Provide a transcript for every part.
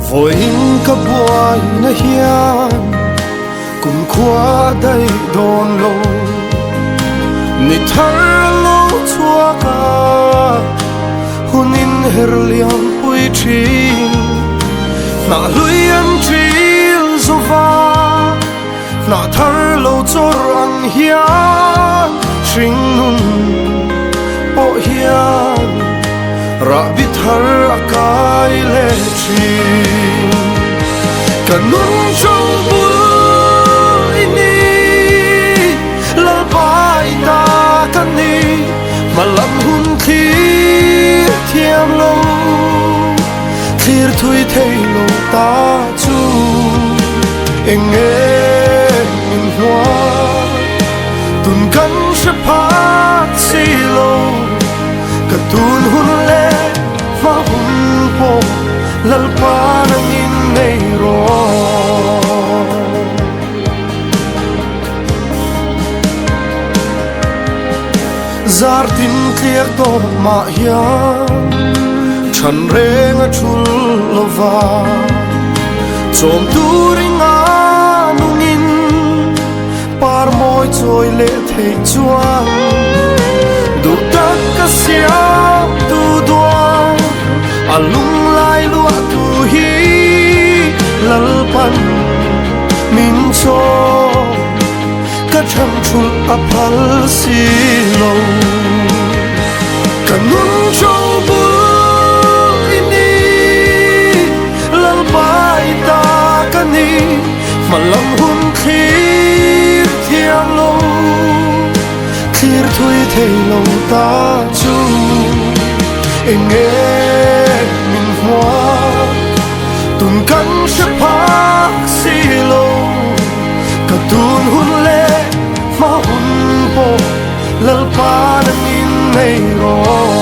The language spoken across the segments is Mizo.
Vawiin ka buaina hian kum khua daih dawn lo ni thar lo chhuak a hun in her liam pui thin hnah hlui an ṭil zo va hnah thar lo chawr ang hian hringnun pawh hian rahbi thar a kai leh thin ka nun chawng bul i ni Lalpai ta ka ni hmalam hun thlir thiam lo thlir thui thei lo ta chu eng nge min hua tun kan hre phak si lo ka tun hun leh hma hun pawh Lalpa nangin nei rawh. Zar tin tliak tawp mah hian than reng a thul lova chawm turin a nungin par mawi chawi leh theih chuan duh tak ka siam tu duang a lunglai luah tu hi Lalpan min chawm ka chhan thulh a phal si lo ka nun chawng bul i ni Lalpai ta ka ni hmalam hun thlir thiam lo thlir thui thei lo ta chu eng nge min hua tun kan hre phak si lo ka tun hun leh hma hun pawh Lalpa nangin nei rawh.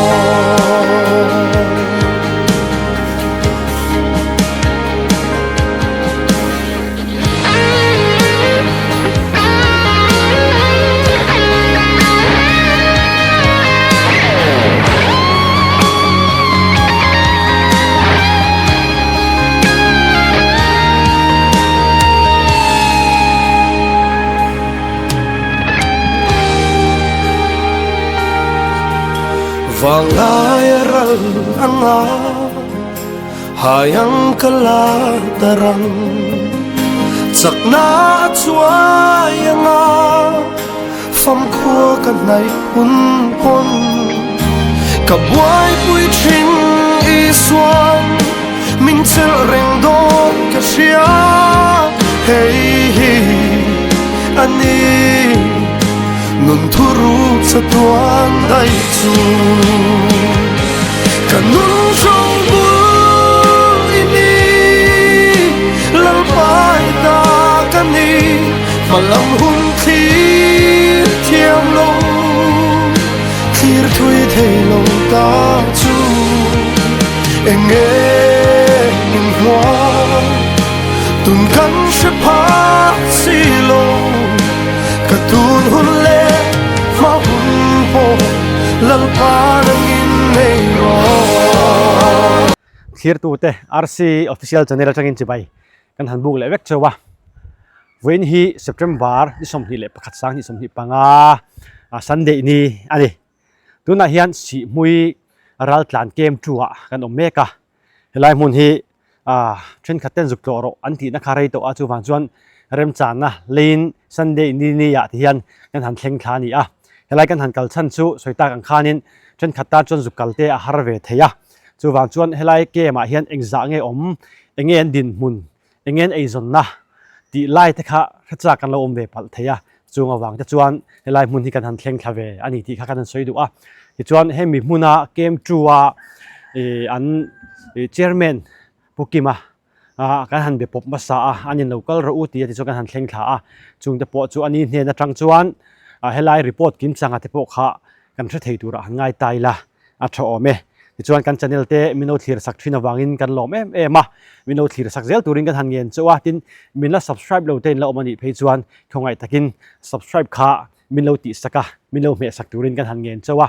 Vanglai a ral anga hai ang ka la tarang chakna a chuai anga Famkhua ka hnaih hun pawn ka buaipui thin Isuan min chelh reng dawn ka hria hei hi a ni nun thuruk chatuan daih chu ka nun zawng bul i ni Lalpai ta ka ni. Hmalam hun thlir thiam lo, thlir thui thei lo ta chu eng nge min hua tun kan hre phak si lo, ka tun hun leh hma hun pawh Lalpa nangin nei rawh. Thlirtute RC Official Channel atangin chibai kan han buk leh vek chauh a. Vawiin hi September ni 21 sang ni 25 Sunday ni a ni. Tunah hian Sihhmui Raltlan Camp 2 ah kan awm mek a. Helai hmun hi thenkhat ten zuk tlawh rawh an tihna kha rei tawh a, chuvang chuan remchanna leiin Sunday ni ni ah ti hian kan han thleng thla a ni a. Helai kan han kal chhan chu sawi tak ang khanin thenkhat tan chuan zuk kal te a har ve thei a. Chuvang chuan helai camp ah hian engzah nge awm, eng nge an dinhmun, eng nge an eizawnna tih lai te kha hre chak kan lo awm ve palh thei a. Chung avang te chuan helai hmun hi kan han thleng thla ve a ni tih kha kan han sawi duh a. Tichuan hemi hmuna Camp two a ih an ih chairman Pu Kima ah kan han be pawp hmasa a, an in lo kal rawh u tih a tichuan kan han thleng thla a. Chung te pawh chu a ni hnen atang chuan ah helai report kim changa te pawh kha kan hre thei turah han ngai ta ila a tha awm e. Tichuan kan channel te min lo thlir sak thin avangin kan lawm em em a, min lo thlir sak zel turin kan han ngen chauh a, tin min la subscribe lo te in la awm a nih phei chuan khawngaih takin subscribe kha min lo tih sak a, min lo hmeh sak turin kan han ngen chauh a,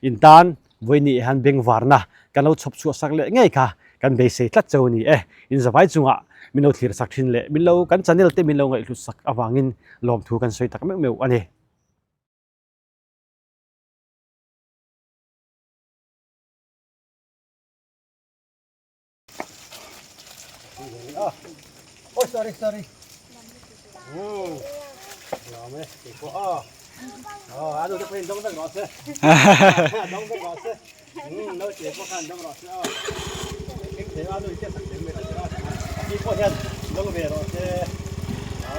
in tan vawiin hian bengvarna kan lo chhawp chhuah sak leh ngei kha kan beisei tlat chauh a ni e. In zavai chungah min lo thlir sak thin leh min lo kan channel te min lo ngaihhlut sak avangin lawmthu kan sawi tak meuh meuh a ni. Oh sorry sorry. Hmm. Lawm e. Kei pawh a. Oh anu te pawhin dawng vek rawh se. Dawng vek rawh se. Hmm no che pawh khan dawng rawh se aw. Eng thei anu i tia sak thei mai rawh se. A pi pawh hian dawng ve rawh se.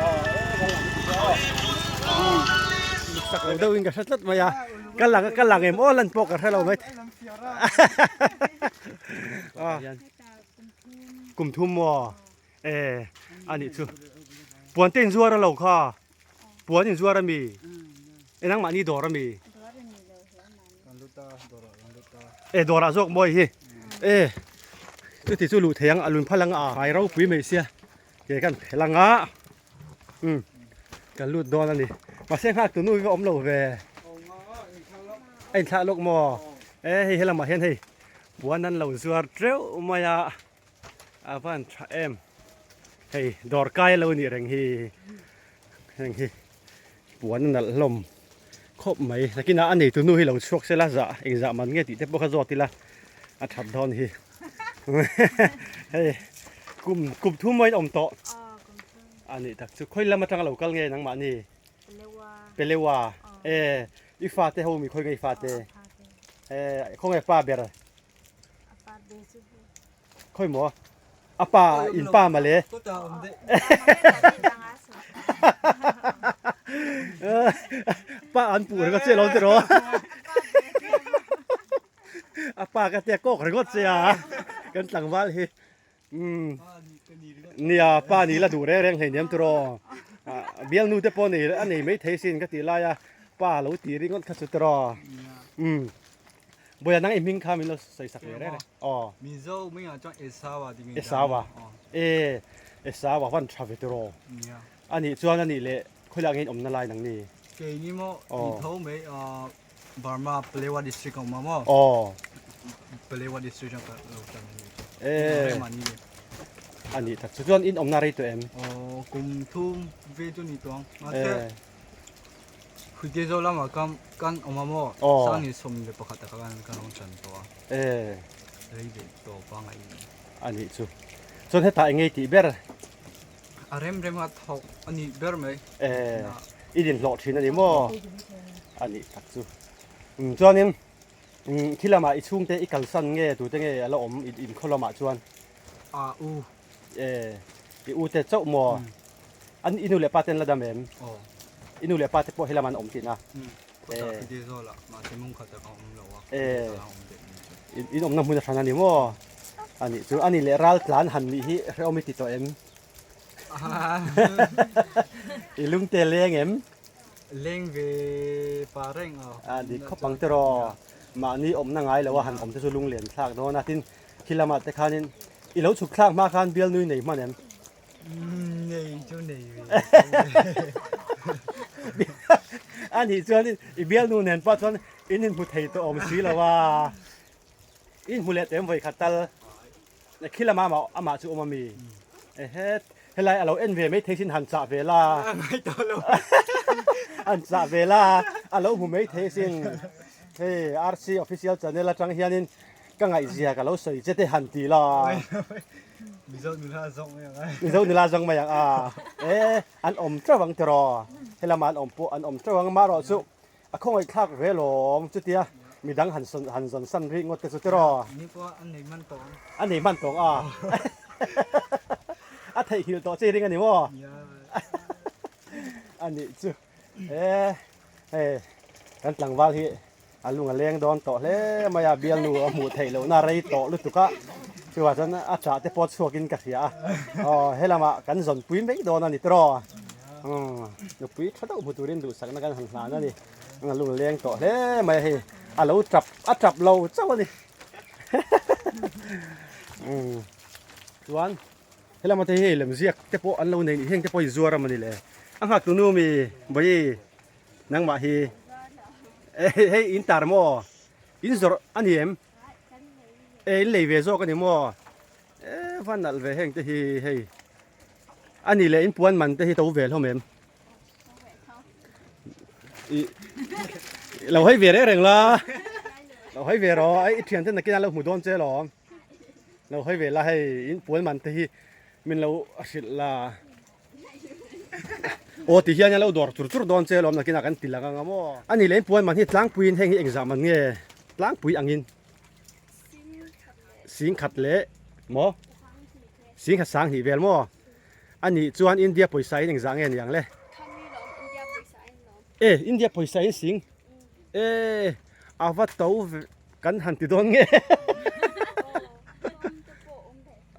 Oh e kan lang ti aw. Hmm. Sak lo deuhin ka hre tlat mai a. Ka lang ka lang em aw lan pawh ka hre lo mai. Kum thum maw? E a nih chu. Puan te inzuar a lo kha. Puan inzuar a mi. E nangmahni dawr a mi. E dawrah zawk mawi hi. E chuti chu luh thei ang a lun phal ang a ai ropui mai sia. Ke kan phel ang a. Umm kan lut dawn a ni. Mahse nghak tu nu hi va awm lo ve. A inthlah lawk maw? E hei helamah hian hei puan an lo zuar teuh mai a, a van tha em. Hei dawr kai a lo nih reng hi. Heng hi puan a nalh hlawm khawp mai. Nakinah a neitu nu hi lo chhuak sela zah engzah man nge tih te pawh kha zawt ila a that dawn hi. Hei kum kum thum mawiin awm tawh. A nih tak chu khawi lam atanga lo kal nge nangmahni? Pelewa. Pelewa. E i fate ho mi khawi nge i fate? E khaw nge pa ber? A pa ber chu Khawi maw? A pa in pa male. Pa an puh ringawt che lo tiraw? A pa ka tia kawk ringawt che a kan tlangval hi. Umm nia pa ni la duh reng reng hleinem tiraw? Bialnu te pawh nei a nei mai thei sin ka tih lai a pa lo ti ringawt kha chu tiraw? Umm. Bawiha nang i hming kha min lo sawi sak ve reng reng. Aw. Mizo hming ah chuan Esawa ti min Esawa. E Esawa van tha ve tiraw. Nia. Ani chuan ani leh khawilah nge in awmna lai nang ni? Kei ni maw i tho mai Burma Palewa district a awm a maw? Aw. Palewa district atang ka lo tan ani. E. Ani tak chu chuan in awmna rei tawh em? Aw kum thum ve chu ni tawng. Mahse Khuite zawh lamah kan kan awm a maw? Aw. Sangni 11 ah khan kan rawn chan tawh a. E. Rei ve tawh pangai. A nih chu. Chuan hetah eng ngei tih ber? A rem rem a thawk a nih ber mai. E. I din hlawh thin a ni maw? A nih tak chu. Um chuanin um khi lamah i chhungte i kalsan nge tute nge a la awm i inkhaw lamah chuan? A u. E i u te chauh maw? An i nu leh pa te an la dam em? Aw. I nu leh pa te pawh helam an awm tihna? Um, khawtah khi te zawl ah mahse mung khat ah ka awm lo a. E. Ka awm deuh ni chu. In awmna hmun a hran a ni maw? A nih chu, a nih leh ral tlan han nih hi hrehawm i ti tawh em? I lung te leng em? Leng ve pa reng aw. A dik khawp ang tiraw? Mahni awmna ngai lo a han awm te chu lunglen thlak dawn a, tin khi lamah te khanin i lo chhuk thlak hma khan bialnui nei hman em? Nei chu nei ve. A nih chuan i bialnu nen pawh chuan in inhmu thei tawh awm si lo a, in hmu leh tawh em vawi khat tal? Khi lamah amah amah chu awm a mi? Ehe helai a lo en ve mai thei sin han chah ve la. Ngai tawh lo. Han chah ve la a lo hmu mai thei sin. Hei RC official channel atang hianin ka ngaihzia ka lo sawi che te han ti la. Mizo nula zawng mai ang a. Mizo nula zawng mai ang a. E an awm teuh ang tiraw. Helama an awm pawh an awm teuh ang amaherawh chu a khawngaih thlak ve lawm chutia midang han sawn han zawn san rih ngawt te chu tiraw. Ni pawh an nei hman tawh ang. A nei hman tawh ang a. A theihnghilh tawh che i ring a ni maw? Nia. A nih chu. E hei kan tlangval hi a lung a leng dawn tawh hle mai a bialnu a hmuh theih lohna rei tawh lutuk a chuvah chuan a chah te pawh chhuakin ka hria a aw helamah kan zawnpui mai dawn a ni tawh umm nupui tha deuh hmu turin duhsakna kan han hlan a ni a lung a leng tawh hle mai a hei a lo tap a tap lo chauh a ni umm chuan Helama te hi hei lemziak te pawh an lo nei nih heng te pawh hi zuar a mawni le a nghak tu nu mi bawi nangmah hi hei in tar maw in zawrh a ni em e in lei ve zawk a ni maw e va nalh ve heng te hi hei a ni leh in puan man te hi to ve hlawm em i lo hawi ve reng reng la lo hawi ve rawh i thian te nakin a lo hmu dawn che lawm. Lo hawi ve la hei in puan man te hi min lo hrilh la. Aw ti hian lo dawr chur chur dawn che lawm nakinah kan ti lang anga maw. Ani leh in puan man hi tlangpuiin heng hi engzah man nge tlangpui angin sing khat leh maw sing khat sang hnih vel maw ani chuan India pawisa in engzah nge niang le e India pawisa in sing e ava to Kan han ti dawn nge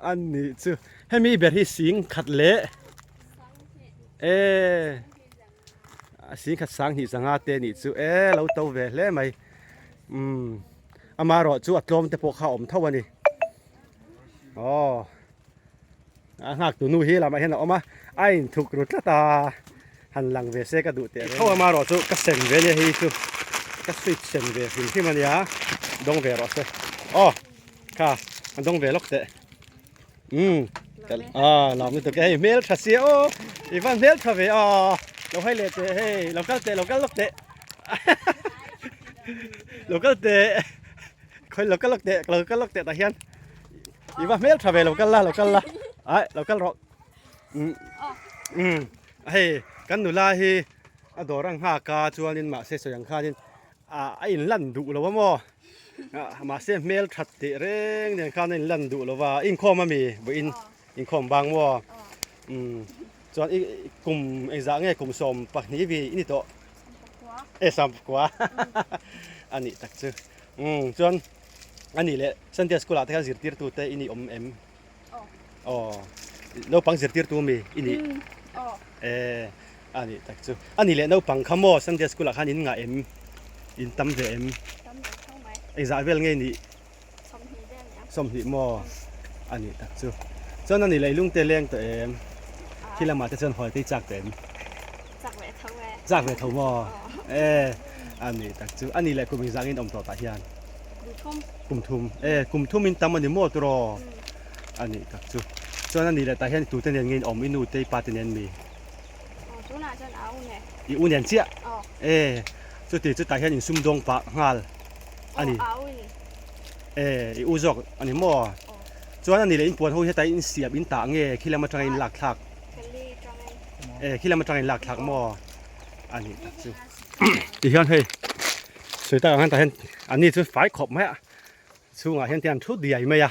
a nih chu hemi ber hi sing khat leh e sing khat sang hnih zanga te nih chu e lo to ve hle mai umm amaherawh chu a tlawm te pawh kha a awm tho a ni aw. A nghak tu nu hi lamah hian a awm a, a inthuk ru tlat a, han lang ve se ka duh teh reng. Tho amaherawh chu ka sem ve ania hei chu ka switch sem ve hrim hrim ania, dawng ve rawh se. Aw kha a dawng ve lawk teh. Umm a lawm lutuk e hei hmel tha sia aw i van hmel tha ve aw lo hawi leh teh hei lo kal teh lo kal lawk teh lo kal teh khawi lo kal lawk teh lo kal lawk teh tah hian. I va hmel tha ve lo kal la lo kal la ai lo kal rawh um um hei kan nula hi a dawr a nghak a chuanin mahse sawi ang khanin a in lan duh lo a maw mahse hmel that teh reng nen khan a in lan duh lo va inkhawm ami vawiin inkhawm bang maw um chuan i kum engzah nge kum 12 vi i ni tawh e 14 a nih tak chu um chuan. A nih leh Sunday school ah te khan zirtirtu te i nih awm em? Aw. Naupang zirtirtu mi i nih? Aw. E a nih tak chu. A nih leh naupang kha maw Sunday school ah khan in ngah em? In tam ve em? Tam ve tho mai. Engzah vel nge nih? 20 vel nia. 20 maw? A nih tak chu. Chuan a nih leh i lungte leng tawh em? Khi lamah te chuan hawi te i chak tawh em? Chak ve tho e. Chak ve tho maw? E a nih tak chu. A nih leh kum engzah nge in awm tawh tah hian? Kum thum. Kum thum. E kum thum in tam a ni maw tiraw? A nih tak chu. Chuan a nih leh tah hian tute nen nge in awm? I nu te i pa te nen mi? Aw tunah chuan a u nen. I u nen chiah? Aw. E chuti chu tah hian in sumdawng pah nghal a ni. Aw a u in. E i u zawk a ni maw? Aw. Chuan a nih leh in puan ho hi hetah in siam in tah nge khi lam atanga in lak thlak? Kali atangin. E khi lam atanga in lak thlak maw? A nih tak chu. Tihian hei sawi tak ang hian tah hian an ni chu fai khawp mai a chhungah hian tian thu diai mai a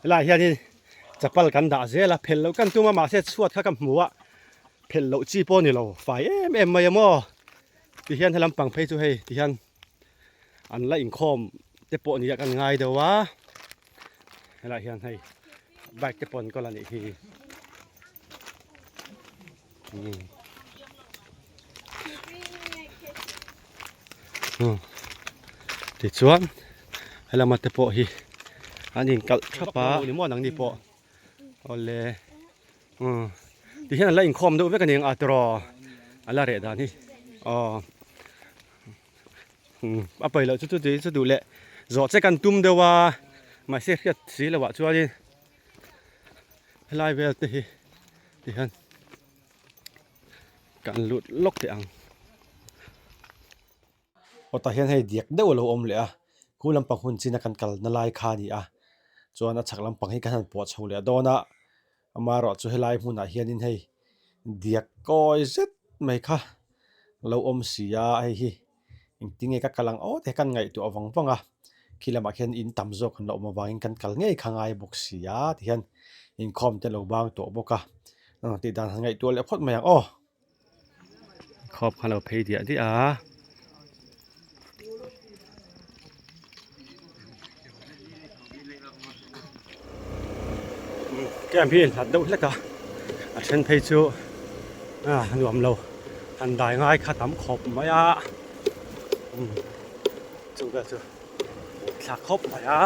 helaiah hianin chapal kan dah zel a phelh loh kan tum a mahse chhuat kha ka hmu a phelh loh chi pawh a ni lo fai em em mai a maw tihian helam pang phei chu hei tihian an la inkhawm te pawh nia kan ngai deuh a helaiah hian hei bike te pawh an kawl a nih hi. Tichuan helama te pawh hi an inkalh thap a ni maw nangni pawh awle tihian an la inkhawm deuh vek a ni ang a tiraw a la reh dan hi aw a pawi loh chu chu chu duh leh zawh che kan tum deuh a mahse hriat si loh ah chuanin helai vel te hi tihian kan lut lawk teh ang. Aw tah hian hei diak deuh a lo awm leh a khu lampang hun china kan kalna lai kha a ni a chuan a chhak lampang hi kan han pawh chho leh dawn a amaherawh chu helai hmunah hianin hei diak kawi zet mai kha lo awm si a hei hi. Engtinge ka kal ang aw te kan ngaihtuah vang vang a, khi lamah khian in tam zawk an lo awm avangin kan kal ngei kha ngai bawk si a tihian inkhawm te an lo bang tawh bawk a, tih dan han ngaihtuah leh phawt mai ang aw. Khawp kha lo phei diah diah a. Camp hi hlat deuh hlek a a then phei chu a nuam lo han dai ngai kha tam khawp mai a chu vel chu thla khawp mai a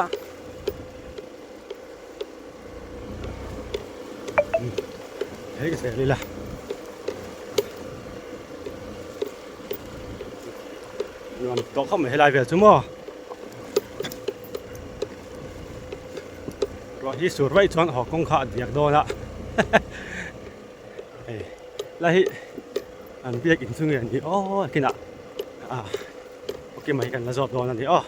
hei ka zel ila. Nuam tawh khawp mai helai vel chu maw ruah hi sur vaih chuan haw kawng kha a diak dawn a hei lai hi an biak in chu nge ni aw kinah ah ok mai kan la zawt dawn a ni aw.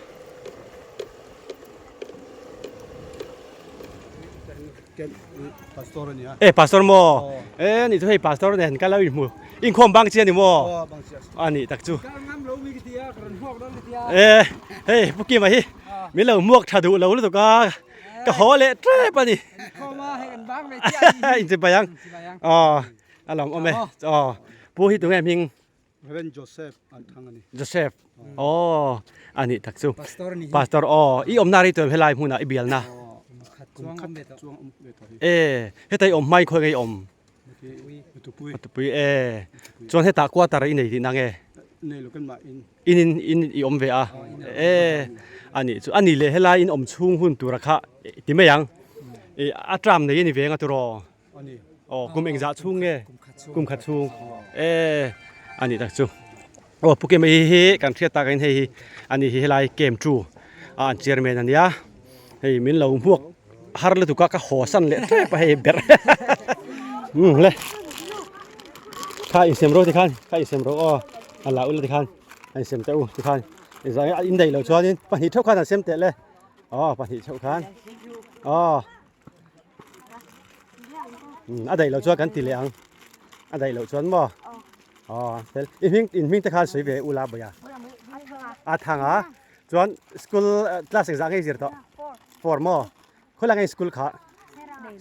E pastor maw e ni chu hei pastor nen ka lo inhmu inkhawm bang chi ani maw a nih tak chu e hei pu Kima hi min lo hmuak tha duh lo lutuk a ka haw leh tep a ni inchibai ang aw a lawm awm e aw pu hi tunge hming Reverend Joseph an thang a ni. Joseph aw a nih tak chu. Pastor ni hi. Pastor aw i awmna rei tuam helai hmunah i bialna. Kum khat chuang awm ve tawh. Chuang awm ve tawh hi. E hetah i awm hmai khawi nge i awm? Tupui. Tupui e chuan hetah quarter i nei tihna nge? Nei lo kan mah in. In in in i awm ve a e a nih chu a nih leh helai in awm chhung hun tura kha ti mai ang i a term nei a ni ve ang a tiraw? Aw kum engzah chhung nge kum khat chhung e a nih tak chu aw pu Kima hi hi kan hriat tak in hei hi a ni hi helai camp two a an chairman a nia hei min lo hmuak har lutuk a ka haw san leh tep a hei ber um le kha insem ro tikhan kha insem ro aw a la ula tikhan a insem teh u tikhan in daih loh chuanin pahnih theuh khan an sem teh le aw pahnih theuh khan aw. A daih loh chuan kan ti leh ang a daih loh chuan maw aw fel i hming in hming te khan sawi ve ula bawih a a thang a chuan school class engzah nge i zir tawh four maw khawilai nge school kha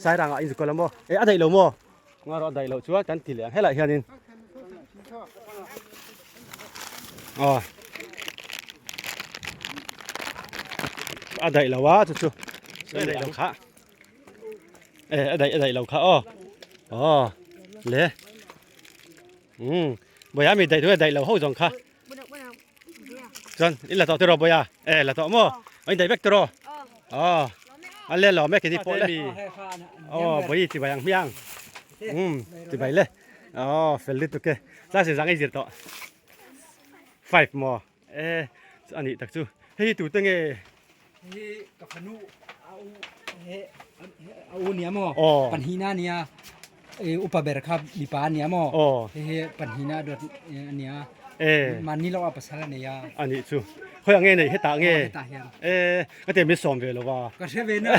sairang ah i zir kual a maw e a daih lo maw ngaw rawh a daih loh chuan kan ti leh ang helaiah hianin aw a daih lo a chu chu a daih lo kha e a daih a daih lo kha aw aw le um bawia mi daih daih lo ho zawng kha chuan i la tawh tiraw bawia e la tawh maw a in daih vek tiraw aw a le lo mek ni pawh le aw bawi chibai ang hmiang um chibai le Aw fel lutuk e class engzah nge i zir tawh five maw e a nih tak chu hei hi tute nge hei ka fanu a u he a u nia maw panhina nia e upa ber kha mipa nia maw hei hi panhina dawt ania e mahni lawk a pasal a nei a a nih chu khawiah nge nei hetah nge e ka te min sawm ve lo va ka hre ve na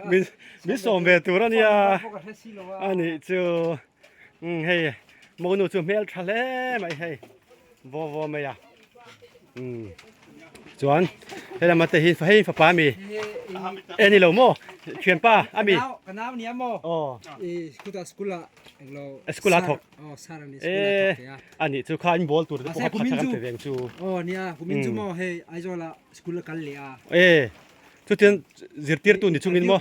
min Min sawm ve tur a nia a nih chu umm hei monu chu hmel tha hle mai hei vaw vaw mai a umm chuan he lama te hi hei fapa ami e ni lo maw thianpa ami aw school ah thawk e a nih chu kha in bawl tur te pawh kha phat kan pe ve ang chu e. Chutiang zirtirtu ni chungin maw?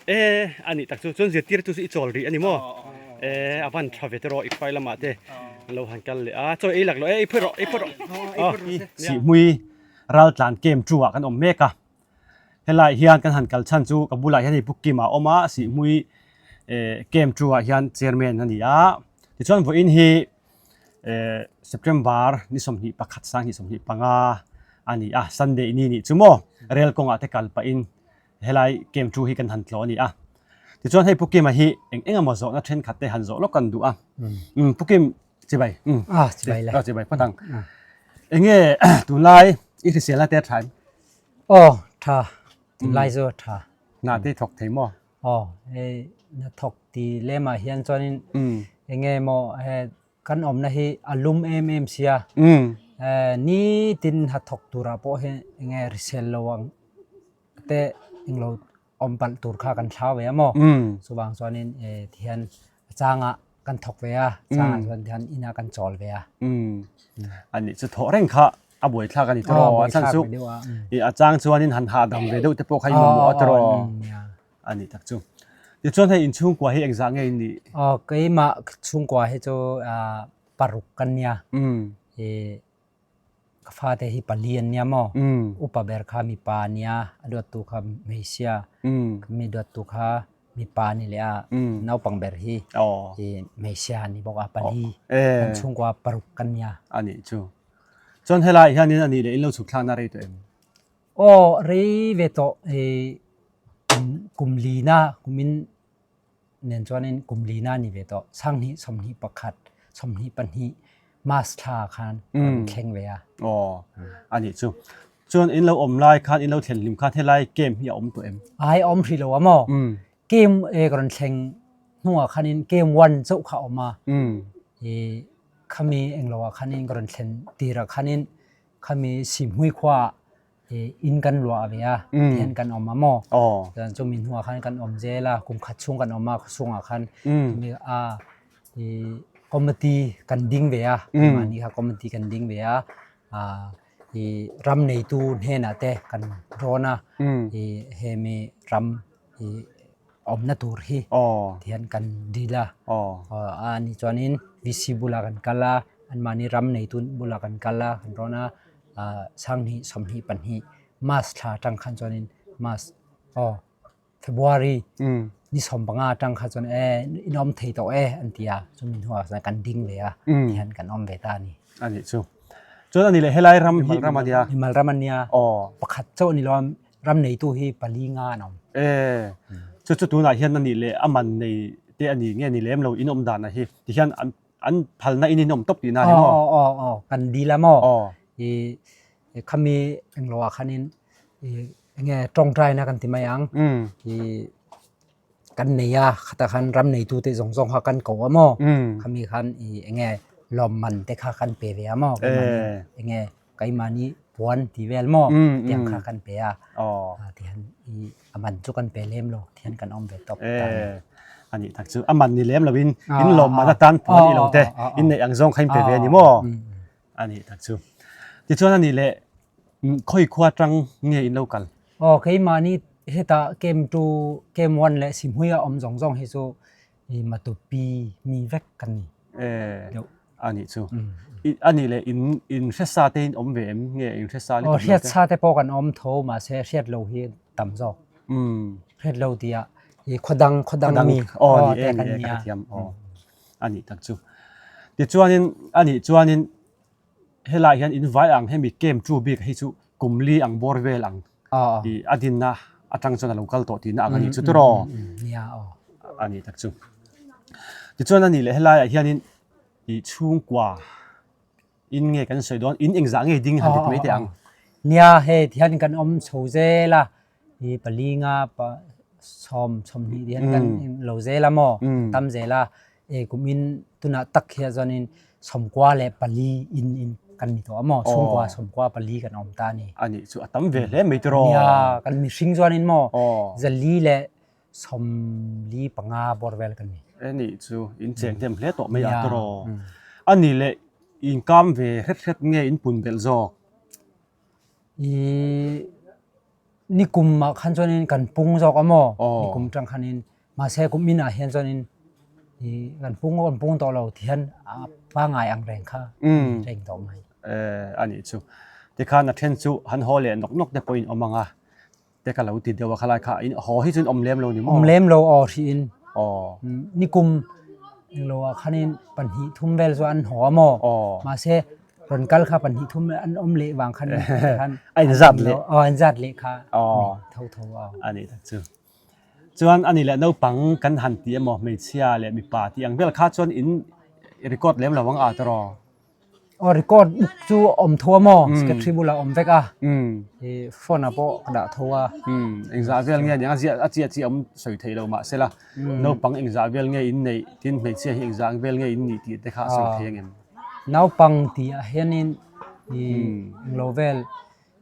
E a nih tak chu chuan zirtirtu chu i chawl rih a ni maw? E a van tha ve te rawh ICFAI lamah te an lo han kal leh a chaw ei lak loh e ei phawt rawh ei phawt rawh. Sihhmui raltlan camp two ah kan awm mek a helai hian kan han kal chhan chu ka bulah hian hei Pu Kima a awm a Sihhmui camp two ah hian chairman a ni a tichuan vawiin hi eh September ni 21 2025 a ni a Sunday ni nih chu maw rel kawngah te kal pahin helai camp thu hi kan han tlawh a ni a tichuan hei Pu Kima hi eng eng emaw zawhna thenkhat te han zawh lawk kan duh a umm Pu Kim chibai umm ah chibai le ah chibai phawt ang eng nge tunlai i hriselna te a tha em aw tha tunlai chu a tha hna te i thawk thei maw Aw, hei hnathawk ti lemah hian chuanin eng nge maw he kan awmna hi a lum em em sia. Nitin hnathawk turah pawh hian eng nge hrisel lo ang te englo awm palh tur kha kan thlau ve a maw? Chuvang chuanin tihian a changah kan thawk ve a, changah chuan tihian inah kan chawl ve a. A nih chu thawh reng kha a buaithlak a ni tawh a chhan chu a chang chuanin han hahdam ve deuh te pawh kha i mamawh a tawh a nih tak chu. Tichuan hei inchhungkua hi engzah nge in nih? Aw keimah chhungkua hi chu paruk kan nia. Ka fate hi pali an nia maw? Upa ber kha mipa a nia, a duattu kha hmeichhia, mi duattu kha mipa a ni leh a, naupang ber hi hmeichhia a ni bawk a, pali kan chhungkua paruk kan nia. A nih chu. Chuan helaiah hianin a nih leh in lo chhuk thlakna rei tawh em? Aw rei ve tawh kum lina kumin nen chuanin kum lina a ni ve tawh. Sanghnih 21 22 March thla khan kan thleng ve a. Aw a nih chu. Chuan in lo awm lai khan in lo thlen hlim khan helai camp hi a awm tawh em? Ai a awm hrih lo a maw? Camp e ka rawn thleng hnuah khanin camp one chauh kha a awm a. I khami englo ah khanin ka rawn thlen tirah khanin khami Sihhmui khua ah inn kan luah ve a tihian kan awm a maw chuan chumi hnuah khan kan awm zel a kum khat chhung kan awm a khawchhungah khan chumi a i committee kan ding ve a mahni kha committee kan ding ve a i ram neitu hnenah te kan rawn a i hemi ram i awmna tur hi tihian kan dil a a nih chuanin VC bulah kan kal a anmahni ram neitu bulah kan kal a kan rawn a sanghnih 22 March thla atang khan chuanin March aw February ni 15 atang kha chuan e in awm thei tawh e an ti a chumi hnuah chuan kan ding ve a tihian kan awm ve ta a ni. A nih chu. Chuan a nih leh helai ram hi ram a nia. Himal ram a nia. Pakhat chauh a ni lo a ram neitu hi pali nga an awm. E chu chu tunah hian a nih leh a man nei te a ni nge ni lem lo in awm dan a hi tihian an an phalna in in awm tawp tihna a ni maw? Aw aw aw kan dil a maw? I khami englo ah khanin i enge tawngtaina kan ti mai ang i kan nei a khatah khan ram neitu te zawng zawng kha kan ko a maw? Khami khan i enge lawmman te kha kan pe ve a maw? Enge keimahni puan tih vel maw tiang kha kan pe a tihian i a man chu kan pe lem lo tihian kan awm ve tawp ta a ni. A nih tak chu a man ni lem lovin in lawmman atan puan i lo te in neih ang zawng kha in pe ve a ni maw? A nih tak chu. Tichuan a nih leh khawi khua tang nge in lo kal? Aw keimahni hetah camp two camp one leh Sihhmui a awm zawng zawng hi chu I matupi mi vek kan ni. Eh, a nih chu. A nih leh in in hre sa te in awm ve em nge in hre sa le? Oh, hriat sa te pawh kan awm tho mahse hriat lo hi tam zawk. Hriat lo tia i khawdang khawdang mi oh ni e ni e ka thiam oh. A nih tak chu. Tichuanin a nih chuanin helai hian in vai ang hemi camp tu bik hi chu kum li ang bawr vel ang i a dinna atang chuan a lo kal tawh tihna ang a nih chu tiraw? Nia aw. A nih tak chu. Tichuan a nih leh helaiah hianin i chhungkua in nge kan sawi dawn in engzah nge ding han ti mai teh ang. Nia hei tihian kan awm chho zel a i palinga pa sawm sawmhnih tihian kan lo zel a maw tam zel a E kumin tunah tak hian chuanin sawmkua leh pali in in kan ni tawh a maw? Chhungkua sawmkua pali kan awm ta a ni. A nih chu a tam ve hle mai tiraw? Nia, kan mihring chuanin maw zali leh sawmli panga bawr vel kan ni. E nih chu in cheng hnem hle tawh mai a tiraw? A nih leh in kam ve hret hret nge in pun belh zawk? I nikum ah khan chuanin kan pung zawk a maw? Nikum tang khanin mahse kum inah hian chuanin i kan pung kan pung tawh lo ti hian a pangai ang reng kha reng tawh mai. Eh a nih chu. Tikhan a then chu han haw leh nawk nawk te pawhin awm ang a. Te ka lo ti deuh a khalai kha in haw hi chuan awm lem lo ni maw? Awm lem lo aw hrih in. Aw. Nikum englo ah khanin pahnih thum vel chu an haw a maw? Aw. Mahse rawn kal kha pahnih thum an awm leh vang khan khan a in zat leh. Aw an zat leh kha. Aw. Tho tho aw. A nih tak chu. Chuan ani leh naupang kan han ti emaw hmeichhia leh mipa tih ang vel kha chuan in record lem lo ang a tiraw? Aw record book chu awm tho a maw secretary bulah awm vek a i phone ah pawh ka dah tho a. Engzah vel nge aniang a ziah a chiah chiah awm sawi theih lo mahse la naupang engzah vel nge in neih tin hmeichhia hi engzah vel nge in nih tih te kha a sawi thei ang em? Naupang tih ah hianin i englo vel.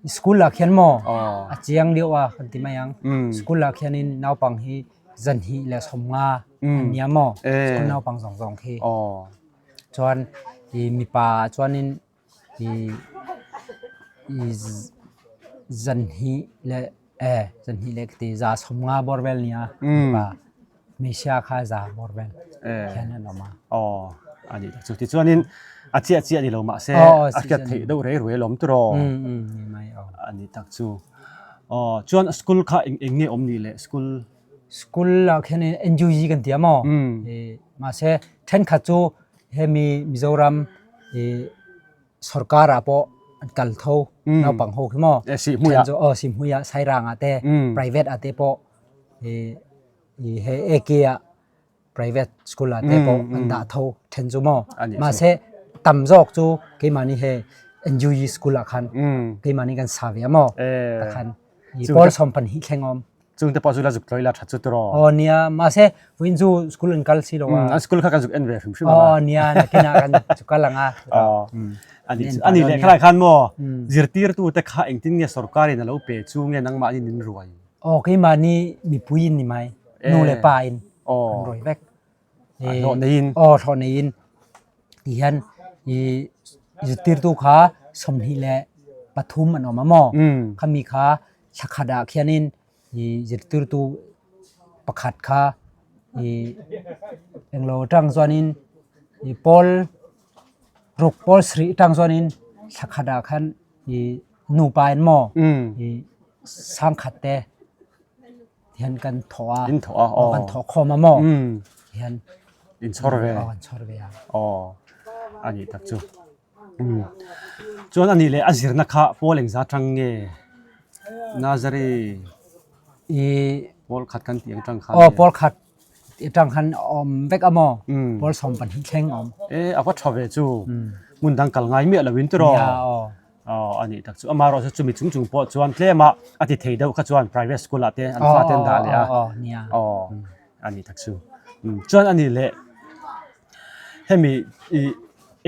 School ah khian maw a chiang deuh a kan ti mai ang. School ah khianin naupang hi zanhnih leh 50 an nia maw school naupang zawng zawng khi. Chuan i mipa ah chuanin i i zanhnih leh e zanhnih leh ka ti 150 bawr vel nia mipa. Hmeichhia kha za bawr vel hian an awm a. Aw, a nih tak chu. Tichuanin a chiah chiah ni lo mahse a hriat theih deuh rei ruai alawm tiraw? Ni mai aw. A nih tak chu. Aw, chuan school kha eng eng nge awm ni le school? School ah khian NUG kan ti a maw? Mahse thenkhat chu hemi Mizoram sorkar ah pawh an kal tho naupang ho khi maw? Sihhmui ah. Aw Sihhmui ah Sairang ah te private ah te pawh i he AK ah private school ah te pawh an dah tho then chu maw mahse tam zawk chu keimahni he NUG school ah khan keimahni kan sa ve a maw takhan i pawl sawm pahnih thleng awm chung te pawh chu la zuk tloi la that chu tiraw aw nia mahse vawiin chu school an kal si lo a an school kha kan zuk en ve hrim hrim aw nia nakinah kan chu kal anga ani ani leh khalai khan maw zirtirtu te kha engtin nge sorkar in a lo pe chu nge nangmahni nin ruai Aw keimahni mipui in ni mai. Nu le pa in kan rawi vek. Hlawh neiin. Aw hlawh neiin. Ti hian i zirtirtu kha 23 an awm a maw? Khami kha thla khat ah khianin i zirtirtu pakhat kha i englo atang chuanin i pawl ruk pawl sarih atang chuanin thla khat ah khan i nupa in maw i sangkhat te hian kan thawh a in thawh a aw kan thawh khawm a maw hian in chhawr ve aw kan chhawr ve a aw ani tak chu chuan ani leh a zirna kha pawl engza tang nge nursery i pawl khat kan tih ang tang khan aw pawl khat Atang khan awm vek a maw? Pawl 12 thleng awm. E, a va tha ve chu. Hmun dang kal ngai miah lo in tiraw? Nia aw. Aw, a nih tak chu. Amaherawh chu chumi chung chung pawh chuan tlem a a ti thei deuh kha chuan private school ah te an fa te an dah leh a. Aw, nia. Aw, a nih tak chu. Chuan a nih leh hemi i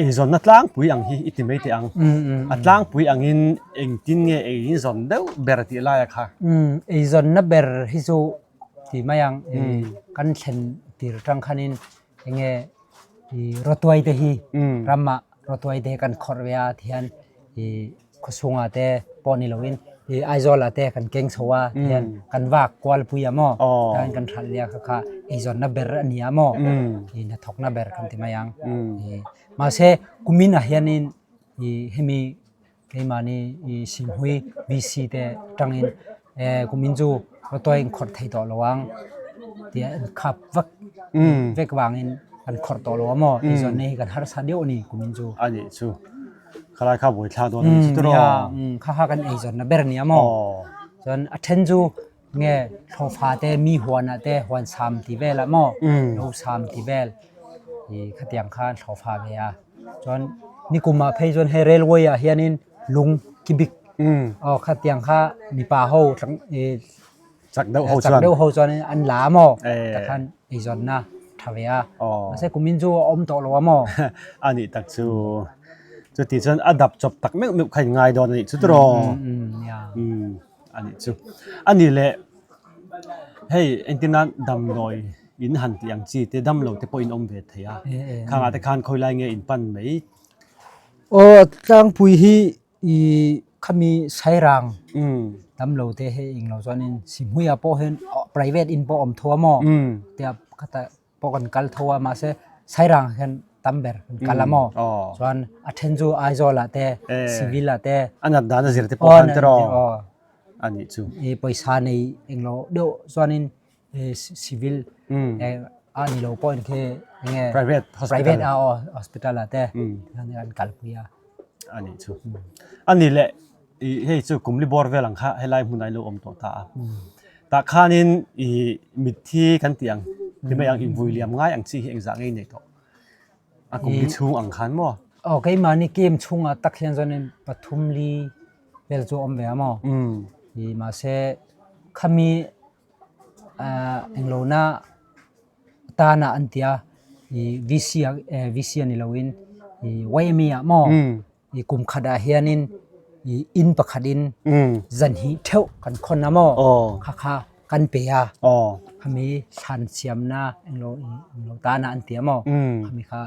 eizawnna tlangpui ang hi i ti mai teh ang. A tlangpui angin engtin nge ei inzawn deuh ber tih laia kha? Eizawnna ber hi chu ti mai ang kan thlen tir atang khanin enge i rawtuai te hi ramah rawtuai te kan khawrh ve a tihian i khawchhungah te pawh ni loin i Aizawl ah te kan keng chho a tihian kan vak kual pui a maw tihian kan hralh lia kha kha eizawnna ber a ni a maw i hnathawkna ber kan ti mai ang i mahse kumin ah hianin i hemi Keimahni i Simhui VC te tangin kumin chu rawtuai in khawrh thei tawh lo ang tia an khap vak vek vangin kan khawrh tawh lo a maw eizawnna hi kan harsa deuh a ni kumin chu. A nih chu khalai kha buaithlak dawn a nih chu tiraw. Nia kha kha kan eizawnna ber a nia maw. Chuan a then chu nge thlawhfa te mi huan ah te huan sam ti vel ah maw lo sam ti vel i khatiang khan thlawhfa ve a. Chuan nikum ah phei chuan hei railway ah hianin lung ki bik aw khatiang kha mipa ho chak deuh ho chuan chak deuh ho chuan an la a maw takhan eizawnna tha ve a mahse kumin chu a awm tawh lo a maw a nih tak chu chuti chuan a dap chawp tak meuh meuh kha in ngai dawn a nih chu tiraw a nih chu a nih leh hei engtin nan damdawi in han tih ang chi te damlo te pawh in awm ve thei a khangah te khan khawi lai nge in pan mai aw tlangpui hi i khami sairang damlo te hei englo chuanin Sihhmuiah pawh hian private in pawh a awm tho a maw tia khata pawh kan kal tho a mahse sairang ah hian tam ber kan kal a maw chuan a then chu Aizawl ah te civil ah te a nat dan a zir te pawh khan tiraw a nih chu i pawisa nei englo deuh chuanin civil a ni lo pawh in khi enge private hospital private a aw hospital ah te an kalpui a a nih chu a nih leh i hei chu kumli bawr vel ang kha helai hmunah ilo awm tawh ta a tah khanin i mitthi kan tih ang ti mai ang invui liam ngai ang chi hi engzah ngei nei tawh a kumli chhung ang khan maw aw keimahni game chhungah tak hian chuanin pathum li vel chu a awm ve a maw i mahse khami englo na tana an tia i VC ah VC a ni loin i YME ah maw i kum khat ah hianin. inn pakhat in zan hi theuh kan khon a maw kha kha kan pe a khami thlan siamna englo englo ta na an tia maw khami kha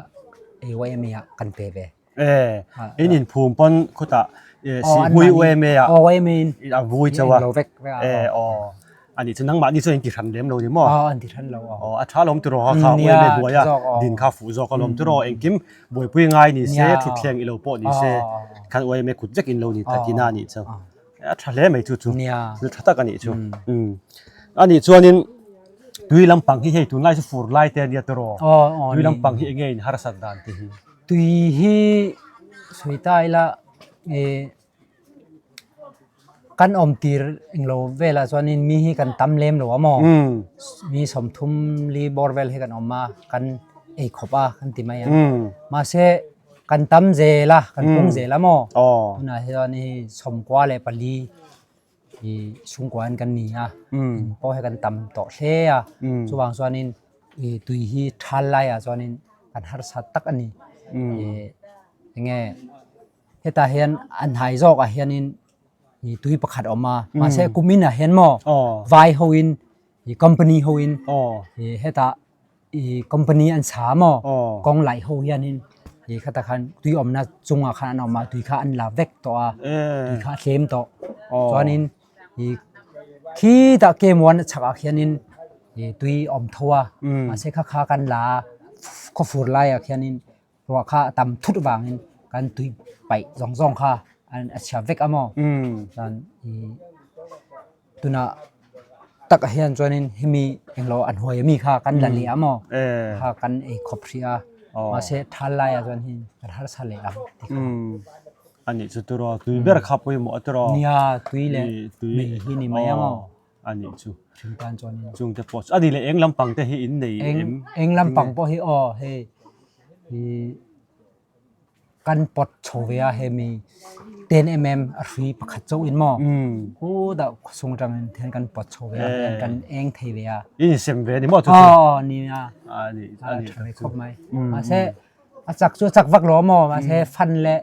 YMA ah kan pe ve. E in in phum pon khuta si hui YMA ah YMA in a vui chawa e o ani chu nangmah ni chu in ti hran lem lo ni maw? Aw an ti hran lo aw. Aw a tha lawm tiraw ha kha YMA hnuaia din kha fuh zawk a lawm tiraw engkim buaipui ngai ni se thutthleng i lo pawh ni se khan YMA kut vek in lo ni ta tina a nih chu. A tha hle mai chu chu thil tha tak a nih chu. A nih chuanin tui lampang hi hei tunlai chu fur lai te a nia tiraw tui lampang hi enge in harsat dan te hi? Tui hi sawi ta ila Kan awm tir englo velah chuanin mi hi kan tam lem lo a maw? Mi 30 li bawr vel hi kan awm a, kan ei khawp a kan ti mai ang. Mahse kan tam zel a, kan pung zel a maw? Tunah hian hei 94 hi chhungkua in kan ni a, in pawh hi kan tam tawh hle a. Chuvang chuanin tui hi thal laiah chuanin kan harsa tak a ni. Enge. Hetah hian a hnai zawkah hianin ih tui pakhat a awm a mahse kumin ah hian maw vai hoin ih company hoin ih hetah ih company an sa maw kawng laih ho hianin ih khatah khan tui awmna chungah khan an awm a tui kha an la vek tawh a tui kha a tlem tawh chuanin ih khitah kem one a chhakah khianin ih tui a awm tho a mahse kha kha kan la a khawfur laiah khianin. Ruah kha a tam thut vangin kan tui paih zawng zawng kha an a chhia vek a maw? Chuan i tunah tak ah hian chuanin hemi englo a hnuai ami kha kan la leh a maw? Kha kan ei khawp hrih a, mahse thal lai ah chuan hin kan harsa leh ang ti kha. Anih chu tiraw, tui ber kha pawimawh a tiraw? Nia, tui leh mei hi ni mai ang aw. A nih chu. Thingtan chuanin. Chungte pawh chu a nih leh eng lampang te hi in nei em? Eng lampang pawh hi aw hei ih kan pawt chho ve a hemi 10mm a hrui pakhat chauh in maw hu dah khawsung atangin thian kan pawt chho ve a kan eng thei ve a. In sem ve a ni maw chu chu? Aw ni a. A nih a nih tha ve khawp mai. Mahse a chak chu a chak vak lo maw mahse fan leh